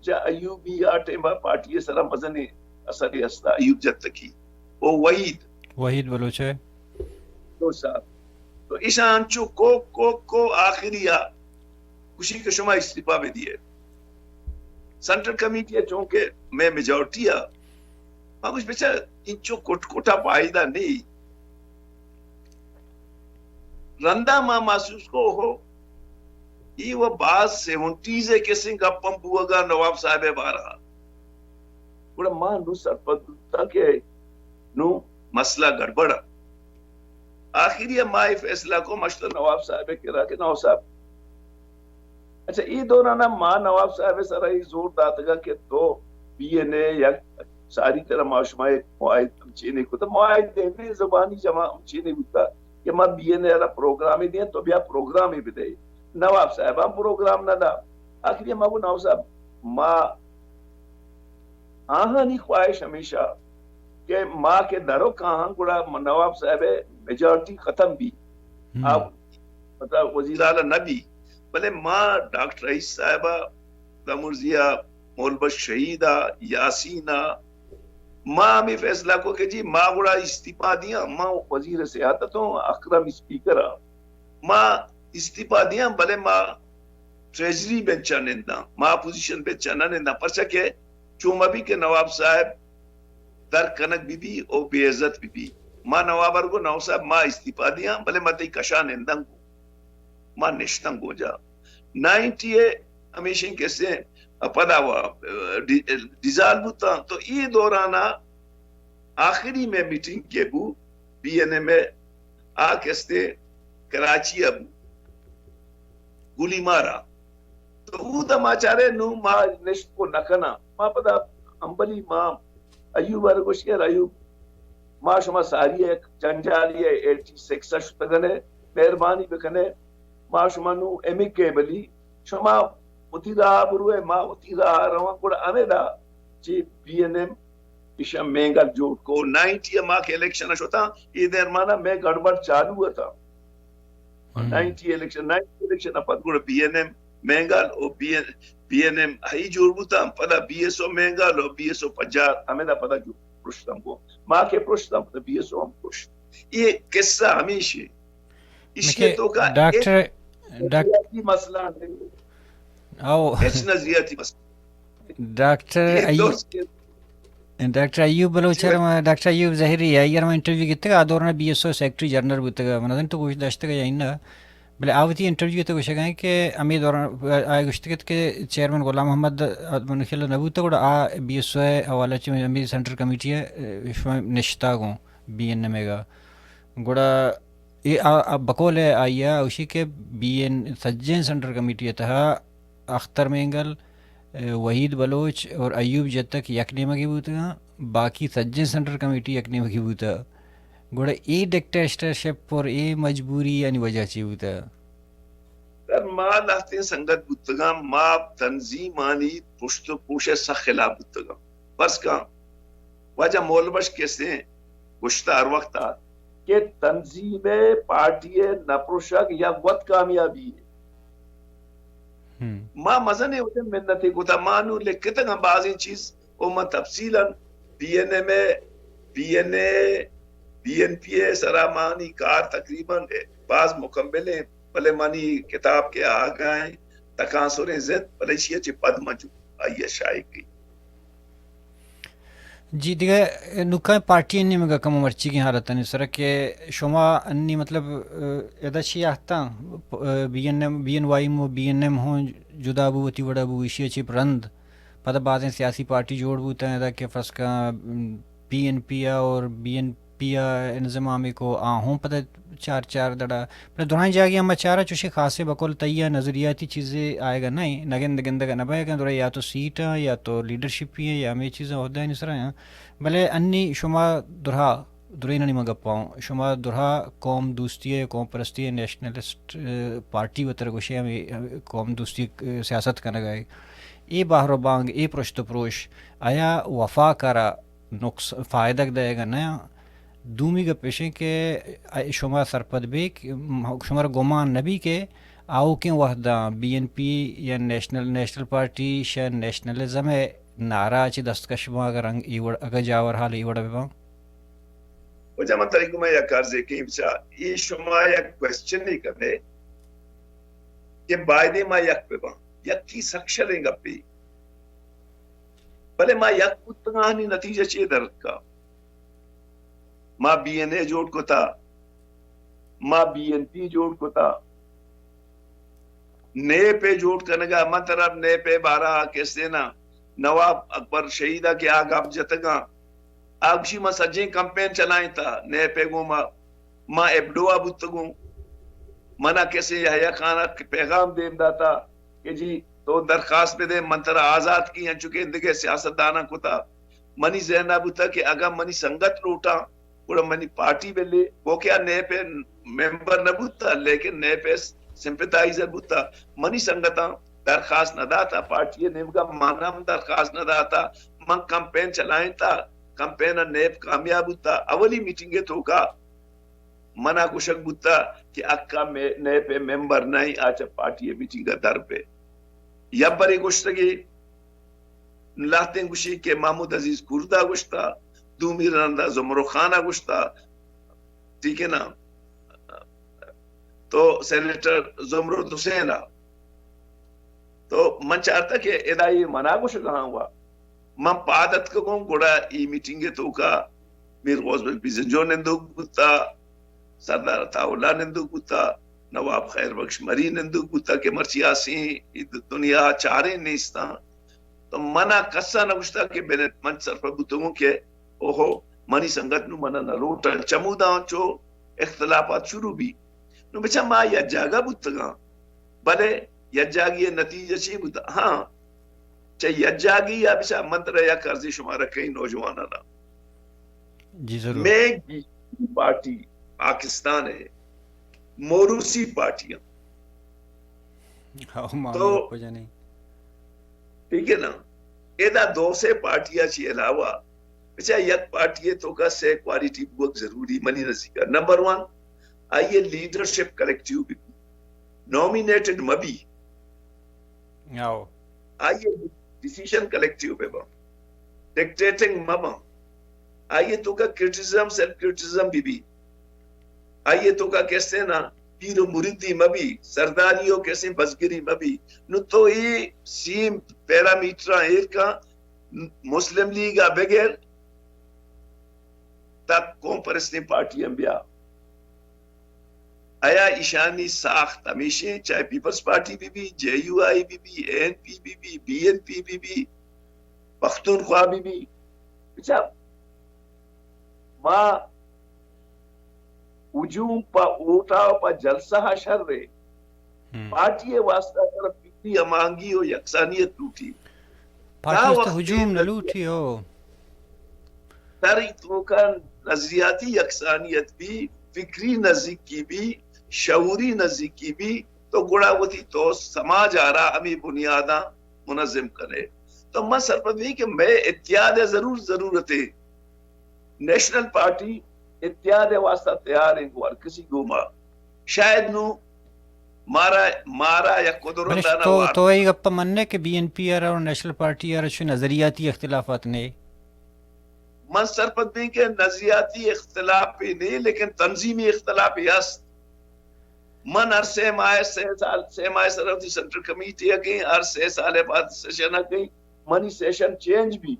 چہ ایوبی آ ٹیم ء پارٹی ء سرا مزنیں اثرے ہستا، ایوب جتکی او وحید۔ وحید بلوچ ءَ۔ تو صاحب، تو ایشاں انچو کوک کوک کو آخری ءَ گوشی کہ شما استعفی بہ دیئے۔ سینٹرل کمیٹی ءَ چونکہ مئے میجارٹی ءَ، ما گوش بچار انچو کٹ کٹ ءَ فائدہ نہیں۔ رندا ما محسوس کو ہو، ای و باز سیونٹیز ءِ کسیں گپ ہم بوگا نواب صاحب ءِ بارہ ءَ۔ گڑا ما نوں سرپد بوتاں کہ نوں مسئلہ گڑبڑ ءَ۔ آخری ءَ ما اے فیصلہ کو، مشتر نواب صاحب ءِ کرا کہ نواب صاحب، اچھا، اے دوران ءَ ما نواب صاحب ءِ سرا اے زور داتگا کہ تو بی این اے یک ساری طرح ما شما یک معاہد ہم چینے کتا، معاہد ہمے زبانی جمع ہم چینے بوتا کہ ما بی این اے را پروگرامے دیاں، تو بیا پروگرامے بدے۔ نواب صاحب ہم پروگرام نہ دا۔ آخری ءَ ما گو نواب صاحب، ما آہانی خواہش ہمیشہ کہ ما کہ درو کاہاں گڑا نواب صاحب ءِ میجارٹی ختم بی۔ ہم۔ آ مطلب وزیر اعلیٰ نہ بی، بلے ما ڈاکٹر رئیس صاحب ءَ، دمرزی ءَ، مولبش شہید ءَ، یاسین ءَ، ما ہمے فیصلہ کو کہ جی ما گڑا استعفی دیاں، ما وزیر صحت اتوں، اکرم اسپیکر ءَ، ما استعفی دیاں، بلے ما ٹریجری بنچ ءَ ننداں، ما اپوزیشن بنچ ءَ نہ ننداں، پرچا کہ چو مہ بی کہ نواب صاحب در کنگ بہ بی او بے عزت بہ بی۔ ما نواب ءَ گو نواب صاحب ما استعفی دیاں، بلے ما تئی کشا ننداں گو۔ ما نشتاں گوجا۔ نائنٹی ءَ ہمیشیں کسے پدا وا ڈی-، ڈیزالو بوتاں، تو اے دوران ءَ آخری مئے میٹنگ کہ بو بی این ایم ءِ، آ کستے کراچی ءَ بو، گولی مارا۔ تو اودا ما چارے نوں ما نشت کو نہ کناں۔ ما پدا امبلی ما ایوب ءَ گوشت کہ ایوب، ما شما ساری یک جنجالی ءَ ایٹی سکس ءَ شتگنے، مہربانی بکنے، ما شما نوں ایمیکیبلی، شما وتی راہ بروئے، ما وتی راہ رواں، گڑا ہمیدا چی بی این ایم ایشاں مینگل جوڑ کو۔ نائنٹی ءَ ما کہ الیکشن ءَ شتاں، اے درمان ءَ مئے گڑبڑ چالو اتاں۔ ہم۔ نائنٹی الیکشن، نائنٹی الیکشن ءَ پد گڑا بی این ایم مینگل او B N, B N M ہئی جوڑ بوتاں، پدا بی ایس او مینگل او بی ایس او پجار، ہمیدا پدا جو پرشتم کو۔ ما کہ پرشتم، پدا بی ایس او ہم پرشت۔ اے قصہ ہمیش ہے۔ ایشی مکہ توکا ڈاکٹر، ہچ ڈاک-، نظریاتی مسئلہ نہیں۔ او۔ ہچ نظریاتی مسئلہ۔ ڈاکٹر اے ایوب، دوست کے ڈاکٹر ایوب بلوچ جی۔ ءَ ما، ڈاکٹر ایوب زہری ءَ، آئی ءَ ما انٹرویو گتگ، آ دوران be S O secretary general بوتگ، من نزاناں تو گوش داشتگ یا اناں، بلے آ وتی انٹرویو ءَ تو گوشگ ءَ کہ ہمے دوران آ گوشتگ ات کہ چیئرمین غلام محمد من خیال نہ بوتگ، گڑا آ بی ایس او ءِ حوالہ چہ ہمے سینٹرل کمیٹی ءَ شما نشتگ اوں بی این ایم ءَ۔ گڑا اے آ، آ بقول آئی ءَ اوشی کہ بی این، سجیں سینٹرل کمیٹی ءِ تہا اختر مینگل، اے، وحید بلوچ اور ایوب جتک یک نیمگی بوتگاں، باقی سجیں سینٹرل کمیٹی یک نیمگی بوتا۔ گڑا اے ڈکٹیٹرشپ اور اے مجبوری یعنی وجہ چی بوتا؟ سر، ما لہتیں سنگت بوتگاں، ما تنظیمانی پشت و پوش ءِ سخ خلاف بوتگاں۔ فرض کن، واجہ مول بخش کسیں گوشتہ ہر وقت ءَ کہ تنظیم ءِ، پارٹی ءِ نہ پروشگ یک وت کامیابی یے۔ ہم۔ ما مزنیں وجہ منتے کتا، ما نوں لکھتگاں بازیں چیز، او من تفصیلاً بی این ایم ءِ، B N A, B N P ءِ سرا مانی کار تقریباً باز مکمل ایں، بلے منی کتاب کہ آگاہیں تکانسریں زند، بلے ایشی ءَ چہ پد من جو آئی ءَ شائع کئی۔ جی، دگہ نوکیں پارٹی نیمگا کمو مرچیگیں حالتانی سرا کہ شما انی مطلب، ادا چی آہتاں، B N M, B N Y M و بی این ایم ہوں جدا بو، وتی وڑا بو، ایشی ءَ چہ رند پدا بازیں سیاسی پارٹی جوڑ بوتاں، ادا کہ فرض کن پی این پی ءَ اور بی این پی ءَ انضمام کو، آ ہوں پدا چار چار دڑا۔ بلے درائیں جاگہے ہم چارا چوشیں خاصیں بقول تئی ءَ نظریاتی چیزے آئیگا نہ ایں، نہ گند گندگا نہ بئیگا، درائیں یا تو سیٹ ایں یا تو لیڈرشپ ایں یا ہمے چیزاں عہدہانی سرا ایں۔ بلے انی شما درا، درینانی من گپاں، شما درا قوم دوستی ءِ، قوم پرستی ءِ، نیشنلسٹ، اے، پارٹی وتر گوشے ہمے، ہمے قوم دوستی ءِ، اے، سیاست کنگا اے۔ اے بہر و بانگ، اے پرشت و پروش، آیا وفاق ءَ را نقص، فائدگ دئیگا نہ آں۔ دومی گپ ایش ایں کہ شما سرپد بے کہ شمارا گمان نہ بی کہ آؤکیں وہداں بی این پی یا نیشنل، نیشنل پارٹی شہ نیشنلزم ءِ نعرہ چہ دستکش باں، اگہ رنگ اے وڑ، اگہ جاور حال اے وڑ بباں۔ وجہ من تئی گوما یک عرضے کیں بچا، اے شما یک کوئسچنے کنے کہ بایدیں ما یک بہ باں، یکی سک شریں گپے، بلے ما یک بوتگاں، آنی نتیجہ چے در اتکا؟ ما بی این اے جوڑ کتا، ما بی این پی جوڑ کتا، نیپ ء جوڑ کنگا۔ من ترا نیپ ء بارہ ء کسے نا، نواب اکبر شہید ء کہ آ گپ جتگاں، آ گوشی من سجیں کمپین چلائینتا نیپ ء گوما، ما ایبڈو ء بوتگوں۔ منا کسے یحییٰ خان ء پیغام دیم داتا کہ جی تو درخواست بدے، من ترا آزاد کی، انچو کہ اندگہ سیاستداناں کتا۔ منی ذہن ء بوتا کہ اگاں منی سنگت لوٹاں، گڑا منی پارٹی بلے، گوکیا نیپ ء ممبر نہ بوتا، لیکن نیپ ء سمپتائزر بوتا۔ منی سنگتاں درخواست نہ داتا، پارٹی ء نیمگا من ہم درخواست نہ داتا۔ من کمپین چلائینتا، کمپین ء نیپ کامیاب بوتا۔ اولی میٹنگ ء توکا منا گوشگ بوتا کہ اکا مے-، نیپ ء ممبر نہ ای، آ چہ پارٹی ء میٹنگ ء در بے۔ یبرے گوشتگی لہتیں گوشی کہ محمود عزیز کرد ء گوشتا، دومی رندا زمرو خان ء گوشتا، ٹھیک ہے نا، تو سینیٹر زمرد حسین ء۔ تو من چارتا کہ ادا اے منا گوشگاں وا۔ من پاد اتکگوں، گڑا ای میٹنگ ء توکا میر غوث بخش بزنجو نندوک بوتا، سردار عطا اللہ نندوک بوتا، نواب خیر بخش مری نندوک بوتا کہ مرچی آسیں ای دنیا چاریں نیستاں۔ تو منا کسا نہ گوشتا کہ بنت۔ من سرپد بوتگوں کہ اوہو، منی سنگت نوں منا نہ لوٹاں۔ چموداں چو اختلافات شروع بی۔ نوں بچا ما یک جاگہ بوتگاں، بلے یک جاگی ء نتیجہ چی بوتا؟ ہاں، چہ یک جاگی یا بچا من ترا یک عرضی شمارا کئی نوجوانانا۔ جی ضرور۔ میں پارٹی پاکستان ہے، موروثی پارٹیاں۔ ہاں، ما تو بھی آپ کو جانے۔ ٹھیک ہے نا؟ ادا دو سے پارٹیاں چی علاوہ بچا یک پارٹی ء توکا سے کوالٹی بوگ ضروری منی نزیکا۔ نمبر ون، آئی ء leadership collective B B, nominated مبی۔ آؤ۔ آئی ء ڈیسیژن کلیکٹیو بہ باں، ڈکٹیٹنگ مباں۔ آئی ء توکا کرٹیسزم، سیلف کرٹیسزم بی بی۔ آئی ء توکا کسے نا پیر و مریدی مبی، سرداری و کسے بزگری مبی۔ نو تو اے سیم پیرامیٹراں ایر کن، مسلم لیگ ء بگر تا قوم پرستیں پارٹی ہم بیا۔ ایا ایشانی ساخت ہمیشیں، چاہے پیپلز پارٹی بی بی، جے یو آئی بی بی، اے این پی بی بی، بی این پی بی بی، پختونخوا بی بی۔ بچا ما ہجوم پہ ووٹا و پہ جلسہ ء شر ء۔ ہم۔ پارٹی ء واسطہ ترا فکری ہماہنگی و یکسانیت لوٹی۔ پارٹی تا واسطہ وقتی ہجوم نہ نظریہ-، لوٹی ہو۔ تر توکا نظریاتی یکسانیت بی، فکری نزیکی بی، شعوری نزیکی بی، تو گڑا وتی تو سماج آرا ہمیں بنیاداں منظم کنے۔ تو من سرپد نہیں کہ میں اتحاد ء ضرور ضرورت ہے۔ نیشنل پارٹی اتحاد ء واسطہ تیار ہیں گوں ہر کسی گوما۔ شاید نو مارا، مارا یک قدرت بلے دانا تو، وار۔ تو اے گپ ء مننے کہ بی این پی ء را اور نیشنل پارٹی ء را چو نظریاتی اختلافات نے؟ من سرپد نہیں کہ نظریاتی اختلاف بھی نہیں، لیکن تنظیمی اختلاف بھی است۔ من ہر سے ماہ، سے سال، سے ماہ سر وتی سینٹرل کمیٹی ء گئیں، ہر سے سال ء بعد سیشن ء گئیں، منی سیشن چینج بی،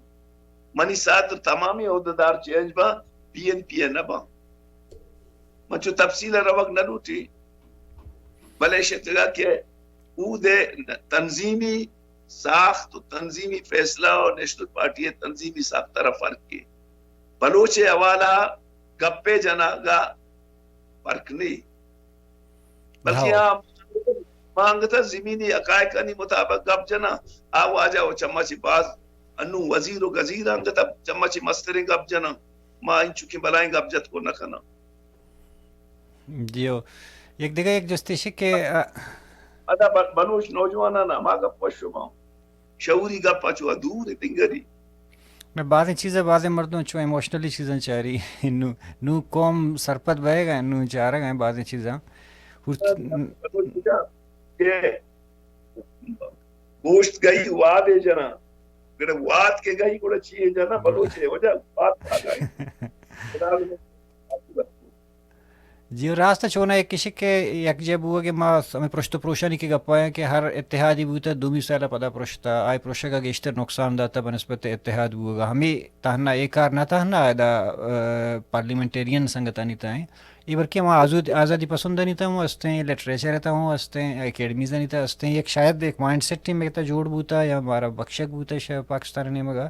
منی صدر تمامی عہدیدار چینج باں، بی این پی ء نہ باں۔ من چو تفصیل ء روگ نہ لوٹی، بلے شتگا کہ اود ء تنظیمی ساخت و تنظیمی فیصلہ و نیشنل پارٹی ء تنظیمی ساخت ء را فرق کے۔ بلوچ ء حوالہ گپے جناگا فرق نہیں، بلکہ ہاں۔ آ ما انگت زمینی حقائقانی مطابق گپ جناں، آ واجہ و چما چی باز انو وزیر و گزیر انگت چما چی مستریں گپ جناں، ما انچکیں بلائیں گپ جت کو نہ کناں۔ جیو، یک دگہ یک جستشے کہ، آ، ادا ب-، بلوچ نوجوانان ہما گپ وش شما شعوری گپ ء چو دور ء پنگری۔ میں بازیں چیزاں، بازیں مردم چو ایموشنلی چیزاں چاری۔ نو، نو قوم سرپد بئیگ ء، نو چارگ ء بازیں چیزاں۔ ہرچ کہ گوشت گئی واد ء جناں، گڑا واد کہ گئی گڑا چی ء جناں؟ بلوچ ء وجہ واد ء گئی۔ خدا جی، راست ءَ چوناہا یک ایش کہ یکجاہ بوگ ءَ ما ہمے پرشت ءُ پروشانی کہ گپ ءَ ایں کہ ہر اتحادے بوتہ، دومی سال ءَ پدا پرشتہ، آئی پروشگ ءَ گیشتر نقصان داتہ بہ نسبت اتحاد بوگ ءَ۔ ہمے تہنا اے کار نہ تہنا ادا، آ، پارلیمنٹیرین سنگتانی تہ ایں، اے بلکہ ہما آزود-، آزادی پسندانی تہ ہوں ہستیں، لٹریچر ءِ تہ ہوں ہستیں، اکیڈمیزانی تہ ہستیں، یک شاید یک مائنڈ سیٹے مئے تہ جوڑ بوتہ یا مارا بخشگ بوتہ شہ پاکستان ءِ نیمگ ءَ۔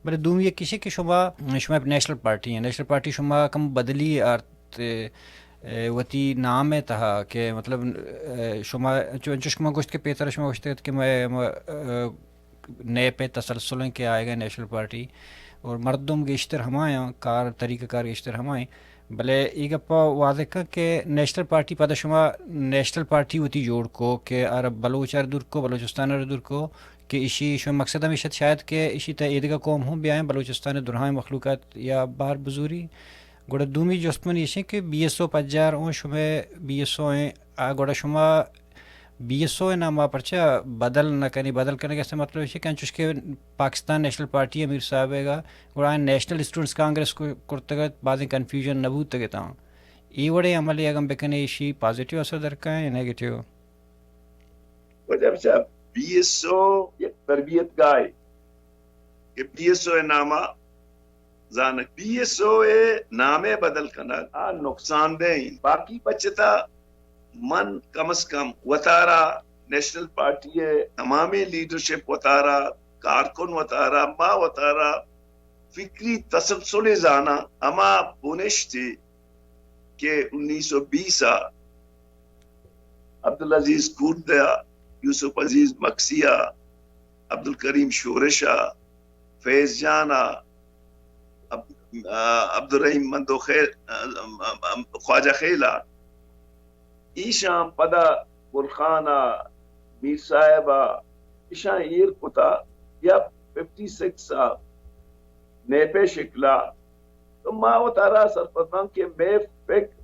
بلے دومی یک ایش کہ شما، شما نیشنل پارٹی ایں، نیشنل پارٹی شما کم بدلی آرت تے، اے، وتی نام ءِ تہا کہ مطلب، اے، شما چو-، انچوش کہ ما گوشت کہ پیسر ءَ شما گوشت کہ مئے، مئے، اے، نیپ ءِ تسلسل ایں کہ آیگ ءَ نیشنل پارٹی اور مردم گیشتر ہما ایں، کار، طریقہ کار گیشتر ہما ایں۔ بلے اے گپ ءَ واضح کن کہ نیشنل پارٹی پدا شما نیشنل پارٹی وتی جوڑ کو کہ آرا بلوچ ءَ را دور کو، بلوچستان ءَ را دور کو کہ ایشی شما مقصد ہمیش ات شاید کہ ایشی تہ ایدگہ قوم ہوں بیائیں، بلوچستان ءِ درہائیں مخلوقات یا بار بزوری۔ گڑا دومی جست منی ایش ایں کہ بی ایس او پجار اوں شمئے بی ایس او ایں، آ گڑا شما بی ایس او ءِ نام ءَ پرچا بدل نہ کنی؟ بدل کنگ ءِ مطلب ایش کہ انچوش کہ پاکستان نیشنل پارٹی ءِ میر صاحب ءَ گڑا آیاں نیشنل اسٹوڈنٹس کانگریس کو-، کرتگ ات، بازیں کنفیوژن نہ بوتگ اتاں۔ اے وڑیں عملے اگاں بکنے ایشی پازیٹیو اثر درکاں یا نیگیٹیو؟ واجہ بچا، بی ایس او یک تربیت گاہے کہ بی ایس او ءِ نام ءَ زانگ، بی ایس او ءِ نام ءِ بدل کنگ آ نقصان دہ ایں۔ باقی بچتا من کم از کم وتارا نیشنل پارٹی ءِ تمامیں لیڈرشپ وتارا، کارکن وتارا، ما وتارا فکری تسلسلے زاناں، ہما بنشتے کہ انیس سو بیس ءَ عبدالعزیز کوردہ ءَ، یوسف عزیز مکسی ءَ، عبدالکریم شورش ءَ، فیض جان ءَ، عبد-، آ، عبدالرحیم مندو خیل، آ، آ، آ، خواجہ خیل ءَ، ایشاں پدا گل خان ءَ، میر صاحب ءَ، ایشاں ایر کتا یا ففٹی سکس ءَ نیپ ءِ شکل ءَ، تو ما وتارا سرپد باں کہ مئے فکر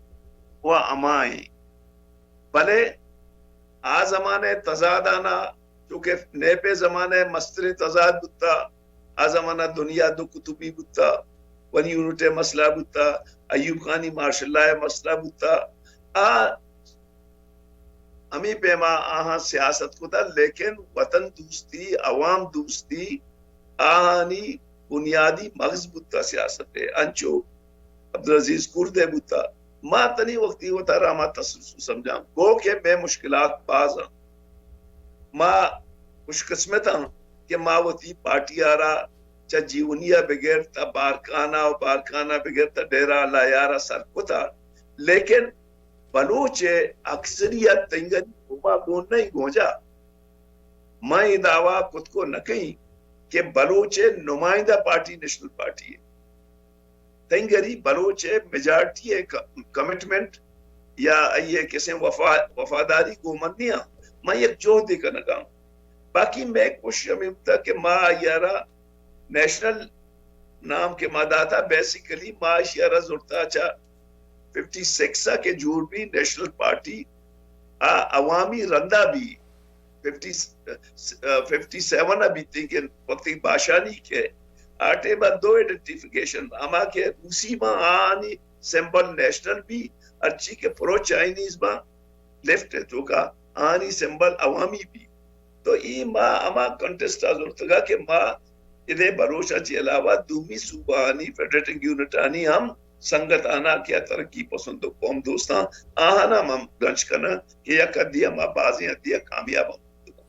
و ہما ایں۔ بلے آ زمانہ ءِ تضادانا، چونکہ نیپ ءِ زمانہ ءَ مستریں تضاد بوتا، آ زمانہ دنیا دو قطبی بوتا، ون یونٹ ءِ مسئلہ بوتا، ایوب خانی مارشل لا ءِ مسئلہ بوتا، آ ہمے پیما آہاں سیاست کتا، لیکن وطن دوستی، عوام دوستی آہانی بنیادی مغز بوتا سیاست ءِ، انچو عبدالعزیز کرد ءِ بوتا۔ ما تنی وقتی وتارا ہما تسلسل سمجھاں، گو کہ مئے مشکلات باز اں۔ ما خوش قسمت آں کہ ما وتی پارٹی ءَ را چہ جیونی ءَ بگر تا بارکھان ءَ و بارکھان ءَ بگر تا ڈیرہ اللہ یار ءَ سر کتا، لیکن بلوچ ءِ اکثریت تنگری گوما گون نہ ایں گونجا۔ ما اے دعویٰ کت کو نہ کئیں کہ بلوچ ءِ نمائندہ پارٹی نیشنل پارٹی ایں۔ تنگری بلوچ ءِ میجارٹی ءِ ک-، کمٹمنٹ یا آئی ءِ کسیں وفا-، وفاداری گوں من نیاں۔ من یک جہدے کنگاں۔ باقی مئے کوشش ہمے بوتا کہ ما آئی ءَ را نیشنل نام کہ ما داتا، بیسیکلی ما ایشی ءَ را زرتا چہ ففٹی سکس ءَ کہ جوڑ بی نیشنل پارٹی، آ عوامی رندا بی، ففٹی، ففٹی سیون ءَ بیتیں کہ وقتی باشانی کہ آ ٹائم ءَ دو آئیڈینٹیفیکیشن، ہما کہ روسی باں آہانی سمبل نیشنل بی، ہرچی کہ پرو چائنیز باں لیفٹ ءِ توکا آہانی سمبل عوامی بی۔ تو اے ما ہما کنٹیسٹ ءَ زرتگا کہ ما ادے بلوچاں چہ علاوہ دومی صوبہانی فیڈریٹنگ یونٹانی ہم سنگت آناں کہ آ ترقی پسند و قوم دوستاں، آہاناں ہم گنج کناں کہ یک حدی ءَ ما بازیں حدی ءَ کامیاب ہم بوتگاں۔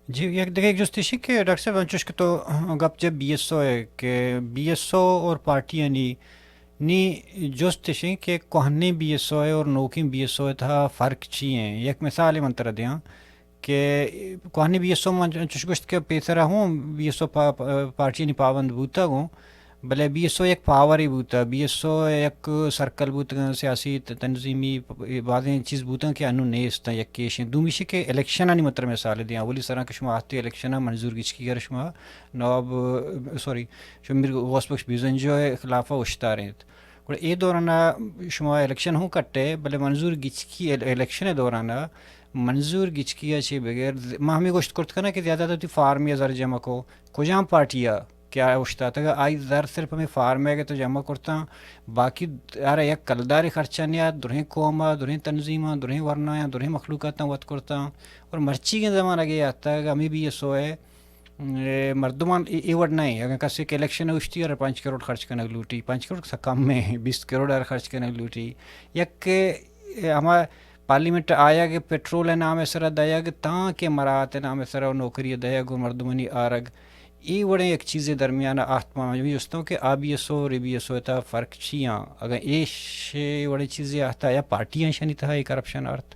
جی، یک دگہ یک جست ایشی کہ ڈاکٹر صاحب، انچوش کہ تو گپ جت بی ایس او ءِ کہ بی ایس او اور پارٹیانی نی جست ایشی کہ کوہنیں بی ایس او ءِ اور نوکیں بی ایس او ءِ تہا فرق چی ایں؟ یک مثالے من ترا دیاں۔ کہ کوہنیں بی ایس او من چش گوشت کہ پیسرا ہوں بی ایس او پا-، پا-، پارٹیانی پابند بوتگ ہوں، بلے بی ایس او یک پاورے بوتگ، بی ایس او یک سرکل بوتگ، سیاسی ت-، تنظیمی پ-، بازیں چیز بوتگ کہ انوں نیست، یک کیشیں۔ دومیشی کہ الیکشنانی متر مثال دیاں، اولی سرا کہ شما آتے الیکشن منظور گچکی گر شما نواب، سوری، شما میر غوث بخش بیزنجو خلاف اشتاریں۔ گڑا اے دوران ءَ شما الیکشن ہوں کٹ ئے، بلے منظور گچکی ال-، الیکشن ءِ دوران ءَ منظور گچکی ءَ چہ بغیر ز-، ما ہمے گوشت کرت کناں کہ زیادہ تر وتی فارمی ءَ زر جمع کو، کجام پارٹی ءَ کہ آ اوشتاتگ ءَ آئی زر صرف ہمے فارم ءَ کہ تو جمع کرتاں، باقی آرا یک کلدارے خرچہ نیات، درہیں قوم ءَ، درہیں تنظیماں، درہیں ورنایاں، درہیں مخلوقاتاں وت کرتاں۔ اور مرچیگیں زمانگ ءَ آتگ ہمے بی ایس او ءِ، اے، مردمان اے، اے وڑ نہ ایں۔ اگاں کسے کہ الیکشن ءَ اوشتی آرا پنچ کروڑ خرچ کنگ لوٹی، پنچ کروڑ سکم ایں، بیست کروڑ آرا خرچ کنگ لوٹی۔ یک، اے، ہما پارلیمنٹ ءَ آیگ، پٹرول ءِ نام ءِ سرا دئیگ، تاں کہ مراعات ءِ نام ءِ سرا نوکری ءَ دئیگ ءُ مردمانی آرگ، اے وڑیں یک چیزے درمیان ءَ آتک، ما ہمے جستوں کہ آ بی ایس او اور اے بی ایس او ءِ تہا فرق چی آں؟ اگاں ایش وڑیں چیزے آتک یا پارٹی آں ایشانی تہا اے کرپشن آرت؟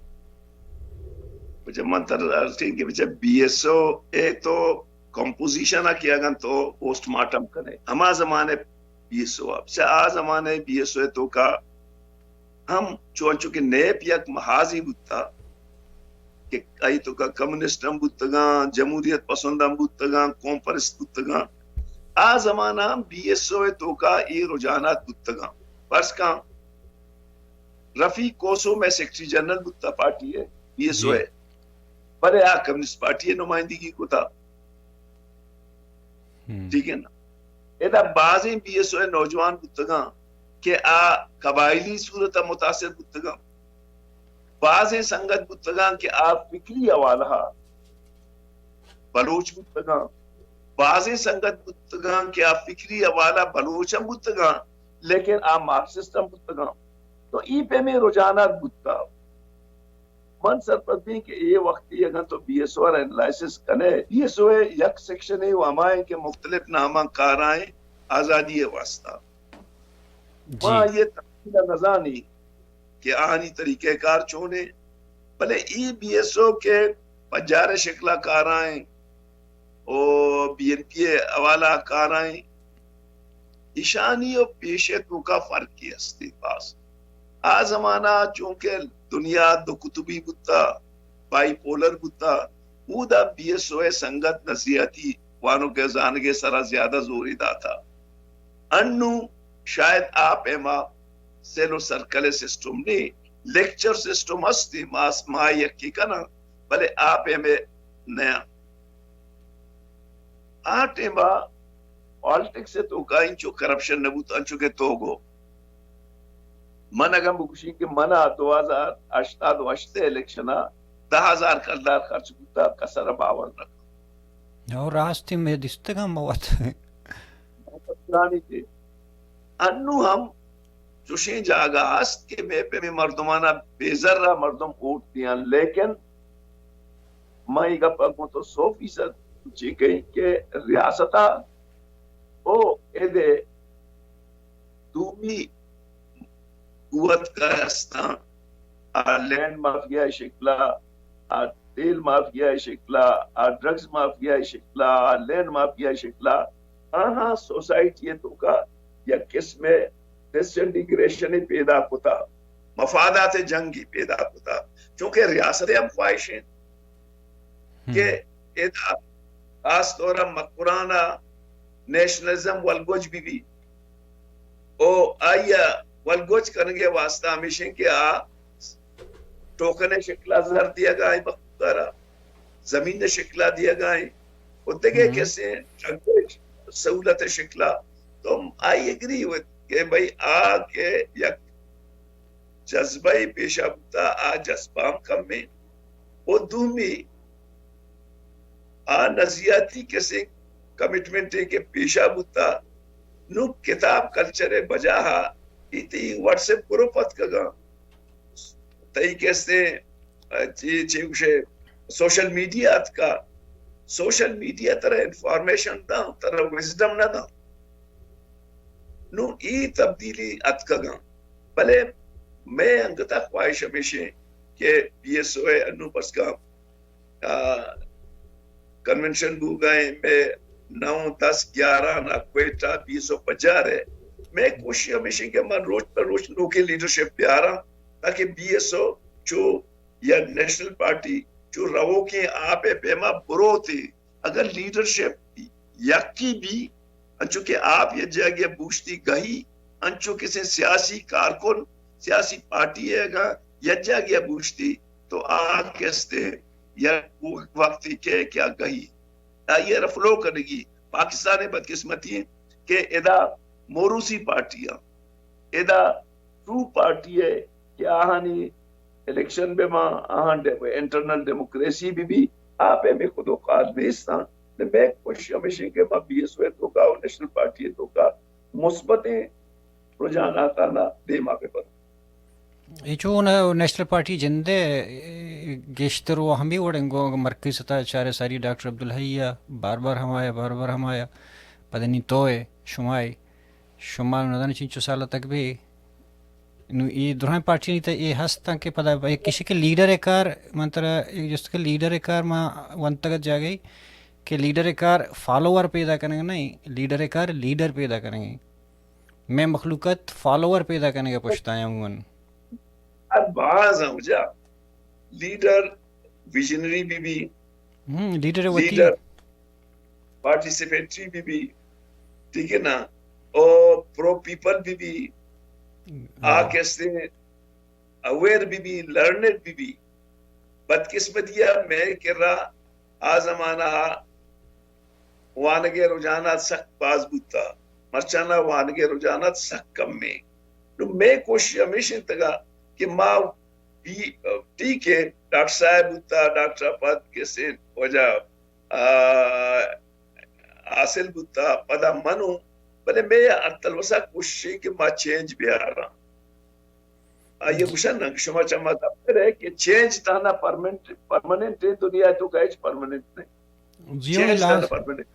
بچہ من ترا عرض کنیں کہ بچہ بی ایس او ءِ تو کمپوزیشن ءَ کہ اگاں تو پوسٹ مارٹم کنے، ہما زمانے بی ایس او ءَ، بچہ آ زمانے بی ایس او ءِ توکا ہم چو انچو کہ نیپ یک محاذے بوتا کہ آئی توکا کمیونسٹ ہم بوتگاں، جمہوریت پسند ہم بوتگاں، قوم پرست بوتگاں۔ آ زمانہ ہم بی ایس او ءِ توکا اے رجحانات بوتگاں۔ فرض کن رفیق کوسو مئے سیکرٹری جنرل بوتا پارٹی ءِ، بی ایس او ءِ۔ بلے آ کمیونسٹ پارٹی ءِ نمائندگی کتا۔ ٹھیک ہے نا؟ ادا بازیں بی ایس او ءِ نوجوان بوتگاں کہ آ قبائلی صورت ءَ متاثر بوتگاں۔ بازیں سنگت بوتگاں کہ آ فکری حوالہ ءَ بلوچ بوتگاں۔ بازیں سنگت بوتگاں کہ آ فکری حوالہ بلوچ ہم بوتگاں، لیکن آ مارکسسٹ ہم بوتگاں۔ تو ای پیمیں رجحانات بوتا۔ من سرپد بیں کہ اے وختی اگاں تو بی ایس او ءَ را انالائسس کنے، بی ایس او ءِ یک سیکشنے و ہمائیں کہ مختلف ناماں کارائیں آزادی ءِ واسطہ۔ ما یہ تفصیل ءَ نزانی کہ آہانی طریقہ کار چونے، بلے ای بی ایس او کہ پجار ءِ شکل ءَ کارائیں، او بی این پی ءِ حوالہ کارائیں، ایشانی و پیش ءِ توکا فرقے ہستی باز۔ آ زمانہ چونکہ دنیا دو قطبی بوتا، بائی پولر بوتا، اودا بی ایس او ءِ سنگت نظریاتی وانگ ءُ زانگ ءِ سرا زیادہ زورے داتا۔ انوں شاید آ پیما سیل و سرکل ءِ سسٹم نے، لیکچر سسٹم ہستی، ما، ما یکی کناں، بلے آ پیمے نیاں۔ آ ٹیما پالیٹکس ءِ توکا انچو کرپشن نہ بوت، انچو کہ تو گو۔ من اگاں بگوشیں کہ من ءَ دو ہزار ہشت ءَ، دو ہشت ءِ الیکشن ءَ دہ ہزار کلدار خرچ بوتا، کس ءَ را باور نہ کن۔ او راستی مئے دیستگاں ما وت۔ انوں ہم چوشیں جاگہ است کہ مئے پیمیں مردمانا بے زر ءَ مردم ووٹ دیاں، لیکن من اے گپ ءَ گوں تو سو فیصد چی کہیں کہ ریاست ءَ او ادے دومی قوت کہ استاں، آ لینڈ مافیا ءِ شکل ءَ، آ تیل مافیا ءِ شکل ءَ، آ ڈرگز مافیا ءِ شکل ءَ، آ لینڈ مافیا ءِ شکل ءَ، آہاں سوسائٹی ءِ توکا یک قسم ءِ ڈس انٹیگریشن ءَ پیدا کتا، مفادات ءِ جنگ ءَ پیدا کتا، چونکہ ریاست ءِ ہم خواہش انت کہ ادا خاص طور ءَ مکران ءَ نیشنلزم ولگوج بہ بی۔ او آئی ءَ ولگوج کنگ ءِ واستہ ہمیش انت کہ آ ٹوکن ءِ شکل ءَ زر دیگ ءَ ایں مخلوق ءَ را، زمین ءِ شکل ءَ دیگ ءَ ایں، و دگہ کسے ٹرانسپورٹ سہولت ءِ شکل ءَ۔ تو آئی ایگری وت کہ بھئی آ کہ یک جذبہ ءَ پیشا بوتا، آ جذبہ ہم کم ایں۔ و دومی آ نظریاتی کسے کمٹمنٹ ءَ کہ پیشا بوتا، نوں کتاب کلچر ءِ بجاہ ءَ اے تئی واٹس ایپ گروپ اتکگاں، تئی کسے، چی، چی گوشے، سوشل میڈیا اتکا، سوشل میڈیا ترا انفارمیشن داں، ترا وزڈم نہ داں۔ نوں اے تبدیلی اتکگاں، بلے مئے انگتا خواہش ہمیش ایں کہ بی ایس او ءِ انوں بس کم آ، کنونشن بوگا ایں، مئے نو، دس، گیارہ نا کوئٹہ، بیس و پجار ءَ۔ مئے کوشش ہمیش ایں کہ من روچ پہ روچ نوکیں لیڈرشپ بیاراں، تاکہ بی ایس او چو یا نیشنل پارٹی چو روکیں آپ ءِ پیما بروت۔ اگر لیڈرشپ یکی بی، انچو کہ آپ یک جاگہ ءَ بوشتی گہی، انچو کسے سیاسی کارکن، سیاسی پارٹی ءَ اگاں یک جاگہ ءَ بوشتی تو آ کستے یک وقتی کہ کیا گہی آئی ءَ را فلو کنگی، پاکستان ءِ بدقسمتی اِنت کہ ادا موروثی پارٹی اَنت، ادا ٹرو پارٹی اِنت کہ آہانی الیکشن بہ باں، آہاں ڈے-، انٹرنل ڈیموکریسی بہ بی، آ پیمیں خود و خواہ نیست اَنت۔ مئے کوشش ہمیش اِنت کہ ما بی ایس او ءِ توکا و نیشنل پارٹی ءِ توکا مثبتیں رجحاناتاں دیما بہ بروں۔ اے چو نہ، نیشنل پارٹی جند ءِ گیشتر و ہمے وڑ اِنت، گوں مرکزی سطح ءَ چارے ساری ڈاکٹر عبدالحی ءَ بار بار ہمایا، بار بار ہمایا، پدا نی تو ئے، شما ئے، شما نہ زاناں چنچو سال تک بہ، نو اے درہیں پارٹیانی تہ اے ہست اَنت کہ پدا یک کشے کہ لیڈر ءِ کار، من ترا اے جست کہ لیڈر ءِ کار ما ونتگ ات جاگہے کہ لیڈر ءِ کار فالوور پیدا کنگ نہ اِنت، لیڈر ءِ کار لیڈر پیدا کنگ اِنت۔ مئے مخلوقات فالوور پیدا کنگ ءِ پشت ءَ اَنت عموماً۔ ہر باز اَنت واجہ، لیڈر ویژنری بہ بی، ہم، لیڈر وتی لیڈر پارٹیسپیٹری بہ بی، ٹھیک ہے نا، او پرو پیپل بہ بی، آ ہاں۔ کسے اویئر بہ بی، لرنڈ بہ بی۔ بدقسمتی ءَ مئے کرا آ زمانہ ءَ وانگ ءِ رجحانات سک باز بوتہ، مرچاں ءَ وانگ ءِ رجحانات سک کم ایں۔ نو مئے کوشش ہمیش اِنتگ کہ ما بی، ٹھیک ہے، ڈاکٹر صاحب بوتہ، ڈاکٹر ءَ پد کسے واجہ، آ، حاصل بوتہ، پدا من اوں، بلے مئے ہر تلوسا کوشش ایں کہ ما چینج بیاراں۔ آئی ءَ گوشن کہ شما چہ ما دپتر ئے کہ چینج تہنا پرمنٹ، پرماننٹ ایں، دنیا ءِ توکا ہچ پرماننٹ نہ ایں۔ جی ہو، چینج تہنا پرماننٹ۔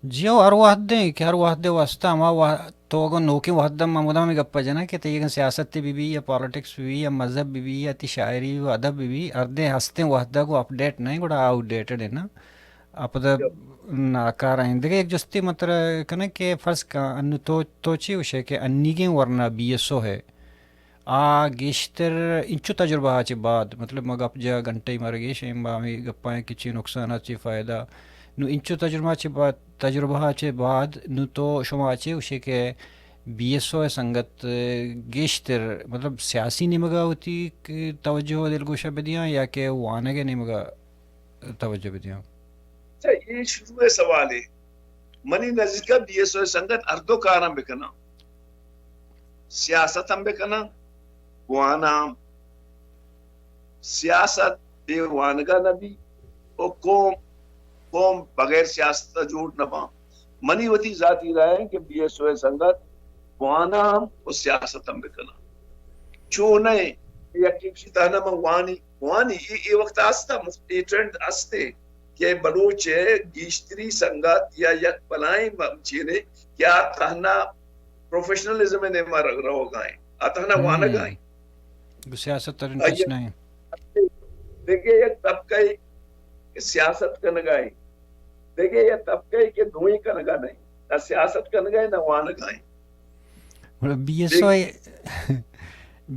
جی ہو، ہر وہد ایں کہ ہر وہد ءِ واستہ ہما وہ-، تو اگاں نوکیں وہد ءَ، ما مدام اے گپ ءَ جناں کہ تئی اگاں سیاست بہ بی یا پالیٹکس بہ بی یا مذہب بہ بی یا تئی شاعری و ادب بہ بی، ہر دیں ہستیں وہد ءَ گوں اپڈیٹ نہ ایں، گڑا آؤٹ ڈیٹڈ ایں نا۔ ءَ پدا ناکار ایں۔ دگہ یک جستے من ترا کناں کہ فرض کن انو تو، تو چی گوشے کہ انیگیں ورنا بی ایس او ہے، آ گیشتر انچو تجربہ ءَ چہ بعد، مطلب ما گپ جا گھنٹہ ءَ مارا گیش ایں، ما ہمے گپاں کہ چی نقصان ءَ چی فائدہ۔ نو انچو تجربہ ءَ چہ بعد، تجربہ ءَ چہ بعد نو تو شما چی گوشے کہ بی ایس او ءِ سنگت گیشتر مطلب سیاسی نیمگ ءَ وتی توجہ ءُ دلگوش ءَ بدیاں یا کہ وانگ ءِ نیمگ ءَ توجہ بدیاں؟ اچھا، اے شروع ءِ سوالے۔ منی نزیک ءَ بی ایس او ءِ سنگت ہر دو کاراں بکناں، سیاست ہم بکناں، گواناں ہم۔ سیاست بے وانگ ءَ نہ بی، او قوم، قوم بغیر سیاست ءَ جوڑ نہ باں۔ منی وتی ذاتی رائے ایں کہ بی ایس او ءِ سنگت گواناں ہم و سیاست ہم بکناں۔ چو نہ ایں، یکے گوشی تہنا من وانی، وانی، اے، اے وقت ءَ ہست ایں، مخ-، اے ٹرینڈ ہست ایں کہ بلوچ ءِ گیشتری سنگت یا یک بلاہیں م-، چیزے کہ آ تہنا پروفیشنلزم ءِ نیما ر-، روگ ءَ ایں، آ تہنا ہم۔ وانگ ءَ ایں۔ گوں سیاست ءَ انٹرسٹ نہ ایں۔ دگہ یک طبقہ ایں کہ سیاست کنگ ءَ ایں، دگہ یک طبقہ ایں کہ دوئیں کنگ ءَ نہ ایں، نہ سیاست کنگ ءَ ایں، نہ وانگ ءَ ایں۔ مطلب be S O,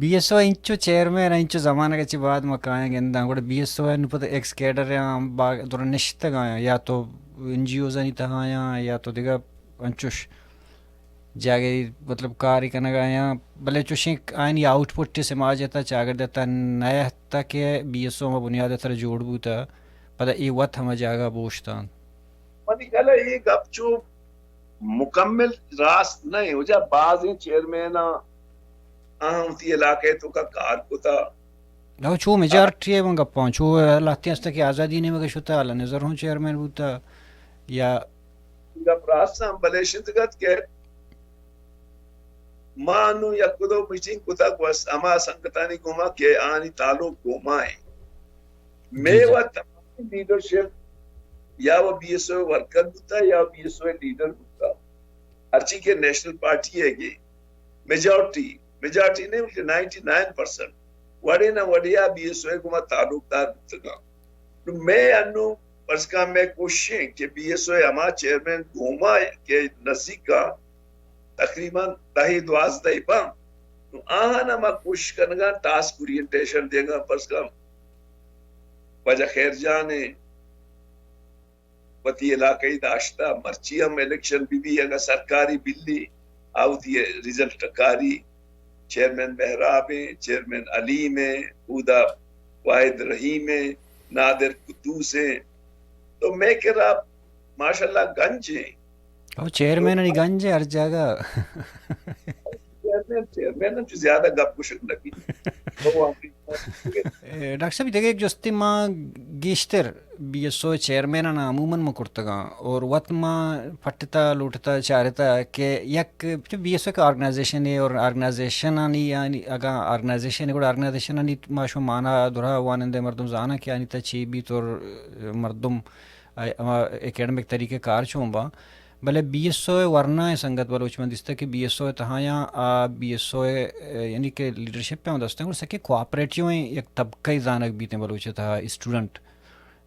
B S او انچو چیئرمین، انچو زمانگ ءَ چہ بعد ما کایاں گنداں، گڑا بی ایس او ءِ نوں پتہ ایکس کیڈر آں، با-، درا نشتگ آیاں، یا تو این جی اوزانی تہا آیاں، یا تو دگہ انچوش جاگہے مطلب کارے کنگ ءَ آیاں، بلے چوشیں آیانی آؤٹ پٹ سماج ءِ تہا، چاگرد ءِ تہا نیاتکہ بی ایس او ہما بنیاد ءِ سرا جوڑ بوتہ، پدا اے وت ہما جاگہ ءَ بوشتاں۔ منی خیال ءَ اے گپ چو مکمل راست نہ ایں۔ واجہ بازیں چیئرمین آں، آہاں وتی علاقہ ءِ توکا کار کتا۔ او چو میجارٹی ءِ من گپاں، چو لہتے ہست کہ آزادی نیمگ ءَ شتا، اللہ نظر ہوں چیئرمین بوتا، یا گپ راست ایں، بلے شنتگ ات کہ ما انوں یک دو میٹنگ کتا گوست ہما سنگتانی گوما کہ آنی تعلق گوما ایں۔ جی، مئے جی۔ وت تمام لیڈرشپ یا وہ بی ایس او ورکر بوتا یا بی ایس او لیڈر بوتا۔ ہرچی کہ نیشنل پارٹی ءِ گے میجارٹی، میجارٹی نہ ایں بلکہ نائنٹی نائن پرسنٹ وڑے نہ وڑے آ بی ایس او گوما تعلق دار بوتگاں۔ نوں مئے انوں فرض کن مئے کوشش ایں کہ بی ایس او ہما چیئرمین گوما کہ نزیک آں، تقریباً دہ دوازدہ باں۔ نوں آہاں ما کوشش کنگاں، ٹاسک اورینٹیشن دیگاں، فرض کن واجہ خیر جان ایں، وتی علاقہ ءَ داشتہ، مرچی ہم الیکشن بہ بی، اگاں سرکاری بلی، آ وتی رزلٹ کاری، چیئرمین مہراب ایں، چیئرمین علیم ایں، اودا واحد رحیم ایں، نادر قدوس ایں، تو مئے کرا ماشاءاللہ گنج ایں۔ او چیئرمین انی گنج ہے ہر جاگہ۔ چیئرمین، چیئرمین ہم چو زیادہ گپ گوشک نہ بیت۔ تو وہاں اے، ڈاکٹر صاحب، دگہ یک جستے ما گیشتر بی ایس او چیئرمین آنا عموماً ما کرتگاں اور وت ما پٹتا، لوٹتا، چارتا کہ یک بی ایس او ایک آرگنائزیشن ہے اور آرگنائزیشن آنی، یعنی اگاں آرگنائزیشن ہے، گڑا آرگنائزیشن آنی ما شما مانا درا وانندہ مردم زاناں کہ آنی تا چی بیت اور مردم اے، ہما اکیڈمک طریقہ کار چون باں۔ بلے بی ایس او ء ورنائیں سنگت بلوچ من دیستگ کہ بی ایس او ء تہایاں آ بی ایس او ء، یعنی کہ لیڈرشپ ء ہم دستیں گڑا سکیں کوآپریٹیو ایں یک طبقہ ء زانگ بیتیں بلوچ ء تہا اسٹوڈنٹ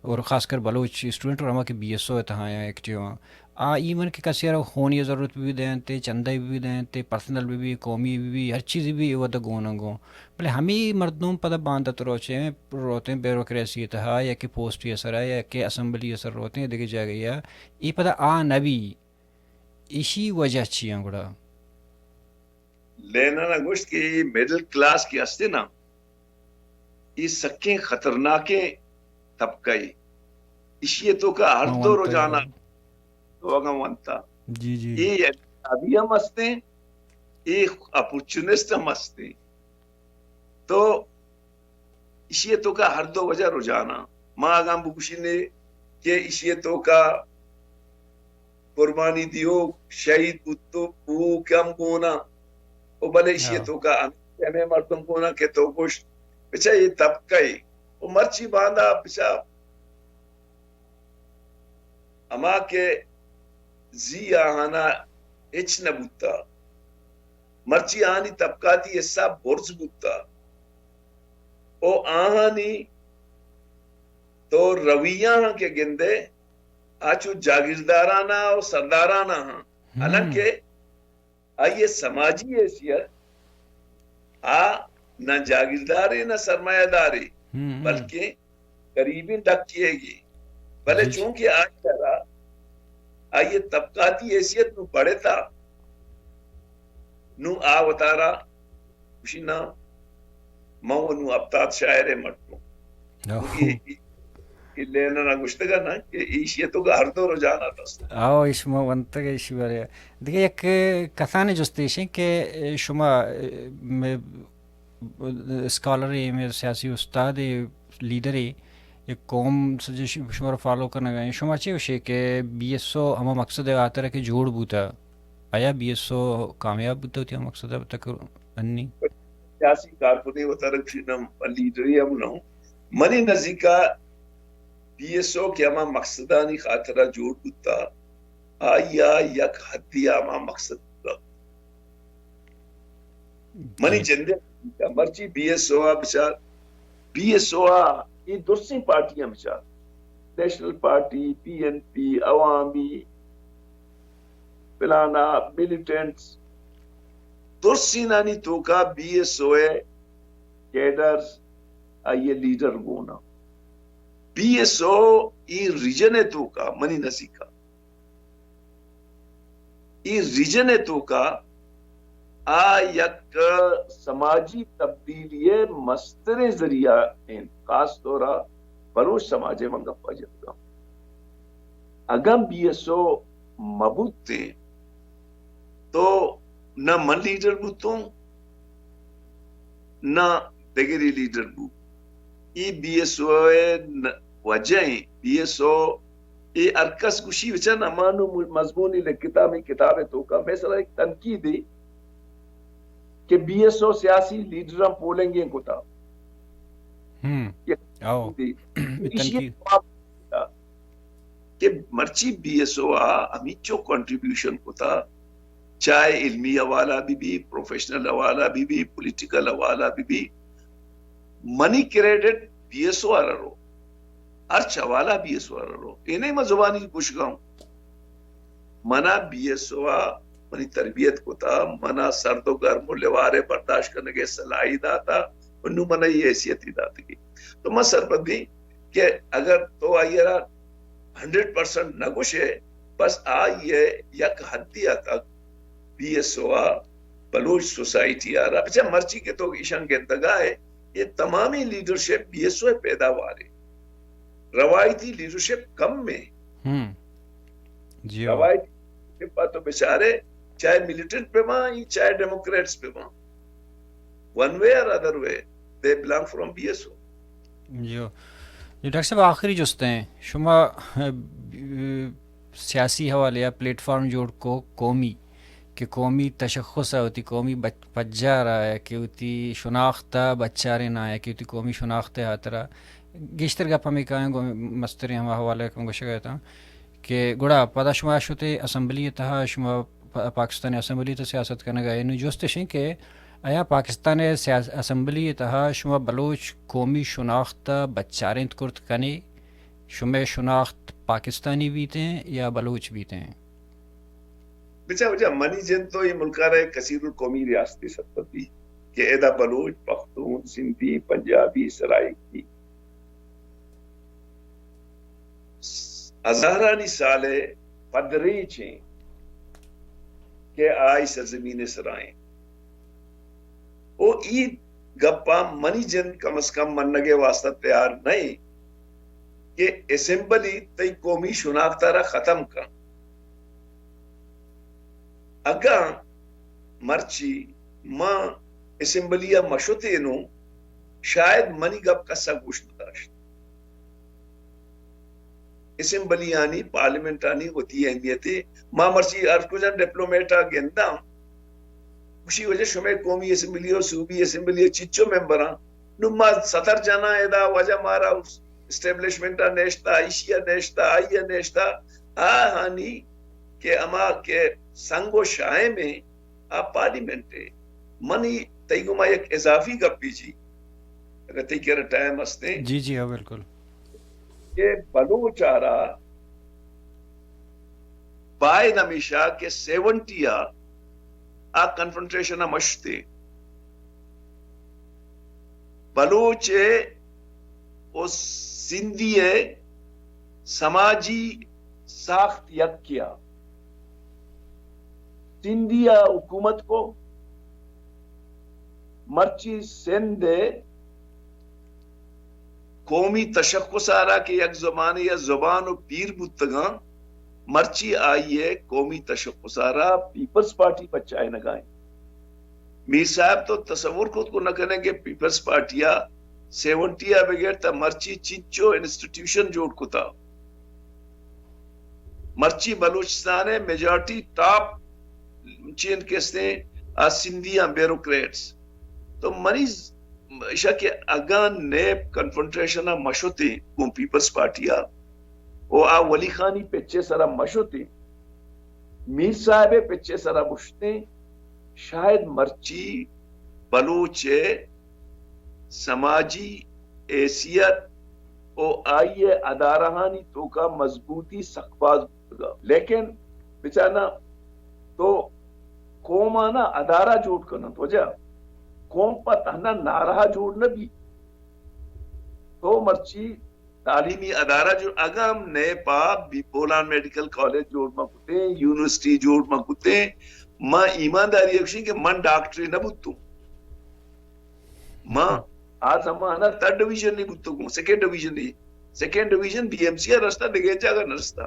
اور خاص کر بلوچ اسٹوڈنٹ اور ہما کہ بی ایس او ء تہایاں ایکٹیو آں۔ آ ایون کہ کسی ء را خونی ء ضرورت بہ بی دینت، چندہ بہ بی دینت، پرسنل بہ بی، قومی بہ بی، ہر چیزی بہ بی، اے وھد ء گون انت گوں۔ بلے ہمے مردم پدا باندات روچیں، روتیں بیوروکریسی ء تہا یا کہ پوسٹے ء سرا یا کہ اسمبلی ء سر روتیں دگہ جاگہے ء، اے پدا آ نہ بی، ایشی وجہ چی انت گڑا؟ لینن ء گوشت کہ اے مڈل کلاس کہ ہستے نا، اے سکیں خطرناکیں طبقہ ء۔ ایشی ء توکا ہر دو رجحان ء تو اگاں ونتا۔ جی، جی۔ اے انتخابی ہم ہستیں، اے اپورچونسٹ ہم ہستیں۔ تو ایشی ء توکا ہر دو وجہ رجحان آں۔ ما اگاں بگوشینے کہ ایشی ء توکا قربانی دیوک، شہید بوتو، بوک ہم گون آں۔ و بلے ایشی ء ہاں۔ توکا ہم-، ہمے مردم گون آں کہ تو گوشت، بچا اے طبقہ ء۔ و مرچی باندا بچا ہما کہ زی آہانا ہچ نہ بوتا، مرچی آہانی طبقاتی حصہ برز بوتا و آہانی تو رویہ ہاں کہ گندے، آ چو جاگیردارانا و سردارانا ہاں، ہم۔ حالانکہ آئی ء سماجی حیثیت آ نہ جاگیردارے نہ سرمایہ دارے، ہم، ہم۔ بلکیں غریبیں ڈکیگے۔ بلے جی، جی۔ چونکہ آئی ء را آئی ء طبقاتی حیثیت نوں بڑھتا، نوں آ وتارا گوشی نا، من و نوں ہپتاد شاعر ء مردم۔ اوہ۔ اے، اے، اے لینن ء گوشتگ نا کہ ایشی ء توکا ہر دو رجحانات است۔ آؤ، ایش ما ونتگ ایشی بارے۔ دگہ یک کسانیں جستے ایش انت کہ شما، مئے اسکالرے، مئے سیاسی استادے، لیڈرے، یک قوم سجہ ش-، شمارا فالو کنگا انت۔ شما چے گوشے کہ بی ایس او ہما مقصد ء ہاترا کہ جوڑ بوتا، آیا بی ایس او کامیاب بوتا وتی ہما مقصد ء تک انی؟ سیاسی کارکنے وتارا گوشی نہ، لیڈرے ہم نہ ہوں۔ منی نزیکا بی ایس او کہ ہما مقصدانی خاطرا جوڑ بوتا، آئی ء یک حدی ء ہما مقصد پورا۔ منی جی۔ جند ء مرچی بی ایس او ء بچار، بی ایس او ء اے درسیں پارٹیاں بچار، نیشنل پارٹی، پی این پی، عوامی، فلانا، ملیٹنٹس، درسینانی توکا بی ایس او ء کیڈرز، آئی ء لیڈر گونا۔ بی ایس او ای ریجن ء توکا منی نزیکا اے ریجن ء توکا آ یک سماجی تبدیلی ء مستریں ذریعہ انت، خاص طور ء بلوچ سماج ء من گپ ء جتگ آں۔ اگاں بی ایس او مہ بوتیں تو نہ من لیڈر بوتوں، نہ دگری لیڈر بو۔ ای بی ایس او ء ن-، وجہ ایں۔ بی ایس او ء ہر کس گوشی بچن ہما نوں م-، مضمونی لکھتا ہمے کتاب ء توکا۔ مثلا یک تنقیدے کہ بی ایس او سیاسی لیڈراں پولنگیں کتا۔ ہم۔ یک او۔ تنقیدے۔ ایشی ء جواب دیتا کہ مرچی بی ایس او ء ہمینچو کنٹریبیوشن کتا، چاہے علمی حوالہ بہ بی، پروفیشنل حوالہ بہ بی، پولیٹیکل حوالہ بہ بی، منی کریڈٹ بی ایس او ء رو، ہرچ حوالہ بی ایس او ء رو۔ اے نہیں من زبانی گوشگا ہوں۔ منا بی ایس او ء منی تربیت کتا، منا سرد و گرم و لوار ء برداشت کنگ ء صلاحی داتا و نوں منا اے حیثیتی داتگی۔ تو من سرپدی کہ اگر تو آئی ء را ہنڈریڈ پرسنٹ نہ گوشے، بس آئی ء یک حدی ء تک بی ایس او ء بلوچ سوسائٹی ء را، بچہ مرچی کہ تو ایشان گندگا ہے، یہ تمامی لیڈرشپ بی ایس او ء پیداوار ہے۔ روایتی لیڈرشپ کم ہے۔ ہم۔ جی ہو۔ روایتی لیڈرشپ ءَ تو بچارے، چاہے ملیٹنٹ بہ باں، چاہے ڈیموکریٹس بہ باں، ون وے اور other way, they belong from B S او۔ جو، جو ڈاکٹر صاحب، آخری جست ایں، شما، اه، سیاسی حوالے ءَ پلیٹ فارم جوڑ کو قومی، کہ قومی تشخص ءَ، وتی قومی بچ-، پجار ءَ، کہ وتی شناخت ءَ بچاریناں، کہ وتی قومی شناخت ءِ ہاترا گیشتر گپ ہمے کایاں، گوں مستریں ہما حوالہ کہ من گوشگ ءَ اتاں کہ گڑا پدا شما شتے اسمبلی ءِ تہا، شما پا-، پاکستان اسمبلی ءِ تہا سیاست کنگ ءَ ئے۔ نوں جست اش انت کہ آیا پاکستان ءِ سیاس-، اسمبلی ءِ تہا شما بلوچ قومی شناخت ءَ بچارینت کرت کنے؟ شمئے شناخت پاکستانی بیتیں یا بلوچ بیتیں؟ بچا، بچا، منی جند تو اے ملک ءَ را یک کثیر القومی ریاستے سرپد بی کہ ادا بلوچ، پختون، سندھی، پنجابی، سرائیکی، ہزارانی سال ءِ پدریچ ایں کہ آ اے سرزمین ءِ سرا ایں۔ او اے گپاں منی جند کم از کم منگ ءِ واستہ تیار نہ ایں کہ اسمبلی تئی قومی شناخت ءَ را ختم کن۔ اگاں مرچی ما اسمبلی ءَ مہ شتیں نوں، شاید منی گپ کس ءَ گوش نہ داشت۔ اسمبلیانی، پارلیمنٹانی وتی اہمیتے۔ ما مرچی ہر کجا ڈپلومیٹ ءَ گنداں، گوشی واجہ شمئے قومی اسمبلی ءُ صوبی اسمبلی ءِ چچو ممبراں، نوں ما ستر جناں ادا، واجہ مارا اسٹیبلشمنٹ ءَ نشتا، ایشی ءَ نشتا، آئی ءَ نشتا، آہانی کہ ہما کہ سنگ ءُ شاہم ایں، آ پارلیمنٹ ءَ۔ منی تئی گوما یک اضافی گپے جی، اگر تئی کرا ٹائم ہستیں۔ جی، جی، ہاں، بالکل۔ کہ بلوچ ءَ را باید ہمیشہ کہ سیونٹی ءَ آ کنفرنٹریشن ءَ مہ شتیں۔ بلوچ ءِ ءُ سندھی ءِ سماجی ساخت یکے ءَ۔ سندھی ءَ حکومت کو، مرچی سندھ ءِ قومی تشخص ءَ را کہ یک زمانے ءَ زبان ءُ پیر بوتگاں، مرچی آئی ءِ قومی تشخص ءَ را پیپلز پارٹی بچائینگ ءَ اِنت۔ میر صاحب تو تصور کت کو نہ کنے کہ پیپلز پارٹی ءَ سیونٹی ءَ بگر تا مرچی چنچو انسٹیٹیوشن جوڑ کتا۔ مرچی بلوچستان ءِ میجارٹی ٹاپ چین کستیں آ سندھی آں بیوروکریٹس۔ تو منی ز-، اشا کہ اگاں نیپ کنفرنٹریشن ءَ مشتیں گوں پیپلز پارٹی ءَ، او آ ولی خانی پچ ءِ سرا مشتیں، میر صاحب ءِ پچ ءِ سرا بشتیں، شاید مرچی بلوچ ءِ سماجی حیثیت و آئی ءِ ادارہانی توکا مضبوطی سک باز بوتگا۔ لیکن بچار نا، تو قومانا ادارہ جوڑ کننت، وجہ قوم پہ تہنا نارہا جوڑ نہ بیت۔ تو مرچی تعلیمی ادارہ جوڑ، اگاں ہم نیپا بی-، بولان میڈیکل کالج جوڑ مہ کتیں، یونیورسٹی جوڑ مہ کتیں، ما ایمانداری ءَ گوشیں کہ من ڈاکٹرے نہ بوتوں۔ ما آ زمانہ تھرڈ ڈویژن ءَ بوتگوں، سیکنڈ ڈویژن ءَ، second division B M C ءَ رستا، دگہ جاگہ نہ رستا۔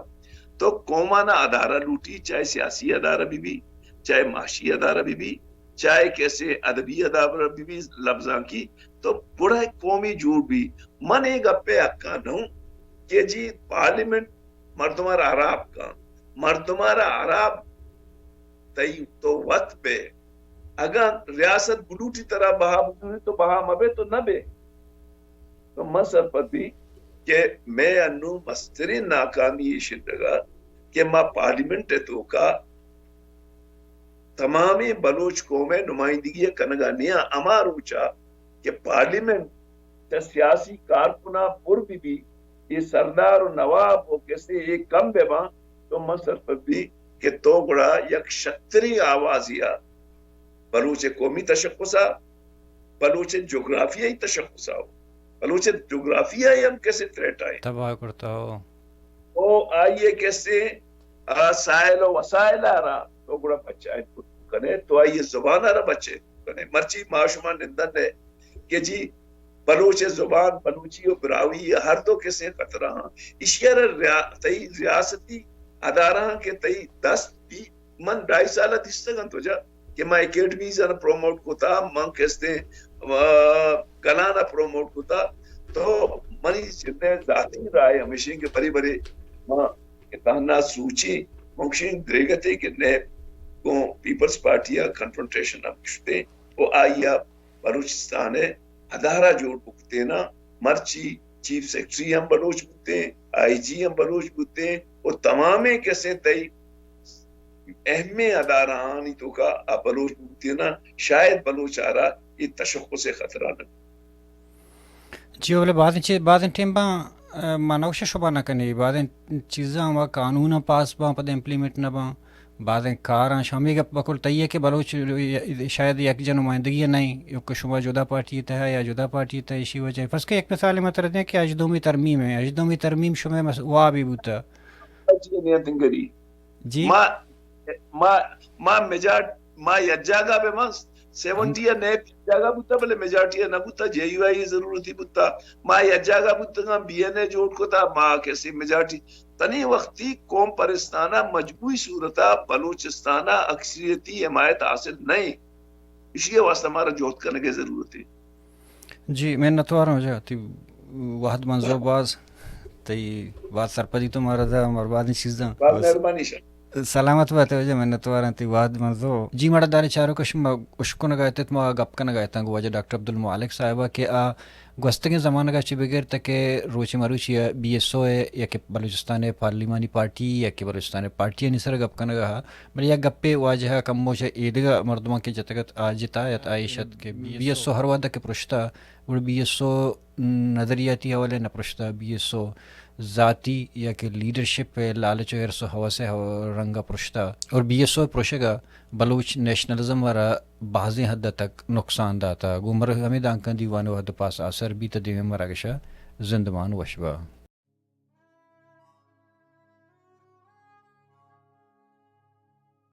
تو قومانا ادارہ لوٹی، چاہے سیاسی ادارہ بہ بی، چاہے معاشی ادارہ بہ بی، چاہے کسے ادبی ادارہ بہ بی، لبزانکی، تو گڑا قومے جوڑ بی۔ من اے گپ ءِ حقا نہ اوں کہ جی پارلیمنٹ مردماں را ہراب کن، مردماں را ہراب تئی تو وت بے۔ اگاں ریاست بلوٹی ترا بہا بکنی تو بہا مبے تو نہ بے۔ تو من سرپد بی کہ مئے انو مستریں ناکامی ایش انگا کہ ما پارلیمنٹ ءِ توکا تمامیں بلوچ قوم ءِ نمائندگی ءَ کنگا نیاں۔ ہما روچا کہ پارلیمنٹ چہ سیاسی کارکناں پر بہ بی، اے سردار و نواب و کسے اے کم بہ باں، تو من سرپد بی کہ تو گڑا یک شتریں آوازے ءَ بلوچ ءِ قومی تشخص ءَ، بلوچ ءِ جغرافیائی تشخص ءَ، بلوچ ءِ جغرافیہ ءَ ہم کسے تھریٹ ءَ تباہ کرتا ہو۔ او آئی ءِ کسے، آ، سائل و وسائل ءَ را تو گڑا بچائینت کت کنے، تو آئی ءِ زبان ءَ را بچائینت کت کنے۔ مرچی ما شما نندن ءَ کہ جی بلوچ ءِ زبان، بلوچی و براہوئی ہر دو کسے خطرہ ہاں۔ ایشی ءَ را ریا-، تئی ریاستی ادارہ کہ تئی دست بی، من ڈھائی سال دیستگ انت وجہ کہ ما اکیڈمیز ءَ پروموٹ کتا، من کستے کلان ءَ پروموٹ کتا، تو منی جند ذاتی رائے ہمیشیں کہ بری بری ما کہ تہنا سوچیں، من گوشیں دریگتے کہ نیب گوں پیپلز پارٹی ءَ کنفرنٹیشن ءَ بشتیں و آئی ءَ بلوچستان ءِ ادارہ جوڑ بکتینا، مرچی چیف سیکرٹری ہم بلوچ بوتیں، آئی جی ہم بلوچ بوتیں و تمامیں کسیں تئی اہمیں ادارہانی توکا آ بلوچ بوتینا، شاید بلوچ آرا اے تشخص ءِ خطرہ نہ۔ جی، بلے بازیں چی-، بازیں ٹیم باں، آ، ما نوش شبہ نہ کنی، بازیں چیزاں ہما قانون پاس باں، پد امپلیمنٹ نہ باں، بازیں کاراں شامی گپ بکل تئی ہے کہ بلوچ شاید یک جن نمائندگی نہیں، یک شما جدا پارٹی تہ یا جدا پارٹی تہ، اسی وجہ۔ فرض کہ یک مثال میں تر دیں کہ اجدومی ترمیم ہے، اجدومی ترمیم شما مس-، وابی بوتا۔ جی۔ ما، ما، ما میجار-، ما یک جاگہ بہ من سیونٹی ءَ نیب یک جاگہ بوتا، بلے میجارٹی ءَ نہ بوتا، جے یو آئی ءِ ضرورتی بوتا۔ ما یک جاگہ بوتگاں، بی این اے جوڑ کتا، ما کسی میجارٹی۔ تنی وقتی قوم پرستانہ مجموعی صورتا بلوچستانہ اکثریتی حمایت حاصل نہیں۔ اسی واسطہ مارا جہد کرنے کی ضرورت ہے۔ جی، منتواراں واجہ، تئی وہد منزو باز، تئی باز سرپدی تو مارا دا، مارا بازیں چیزاں۔ باز مہربانی شاہ۔ سلامت بات واجہ، منتواراں تئی وہد منزو۔ جی، مارا داریں چاروکش ما اشکنگا اتت، ما گپ کنگا اتاں گو واجہ ڈاکٹر عبدالمالک صاحبہ کہ آ گوستگیں زمانگا چہ بگر تک روچ مروچی بی ایس او ءِ یا کہ بلوچستان ءِ پارلیمانی پارٹی یا کہ بلوچستان ءِ پارٹیانی سر گپ کنگا ہا۔ بلے یک گپے واجہ ءَ کمو چہ ایدگہ مردماں کہ جتگ ات، آ جتا ات، آ ایش ات کہ بی ایس او ہر وہد ءَ کہ پرشتہ، گڑا بی ایس او نظریاتی حوالے نہ پرشتہ، بی ایس او ذاتی یا کہ لیڈرشپ ءِ لالچ و حرص و ہوس ءِ رنگ ءَ پرشتہ، اور بی ایس او ءِ پروشگ ءَ بلوچ نیشنلزم ءَ را بازیں حد ءَ تک نقصان داتہ۔ گوں مر ہمے دانکاں دیوان ءِ وہد ءَ پاس آسر بیت، دیمے مراگش ءَ زندمان وش با۔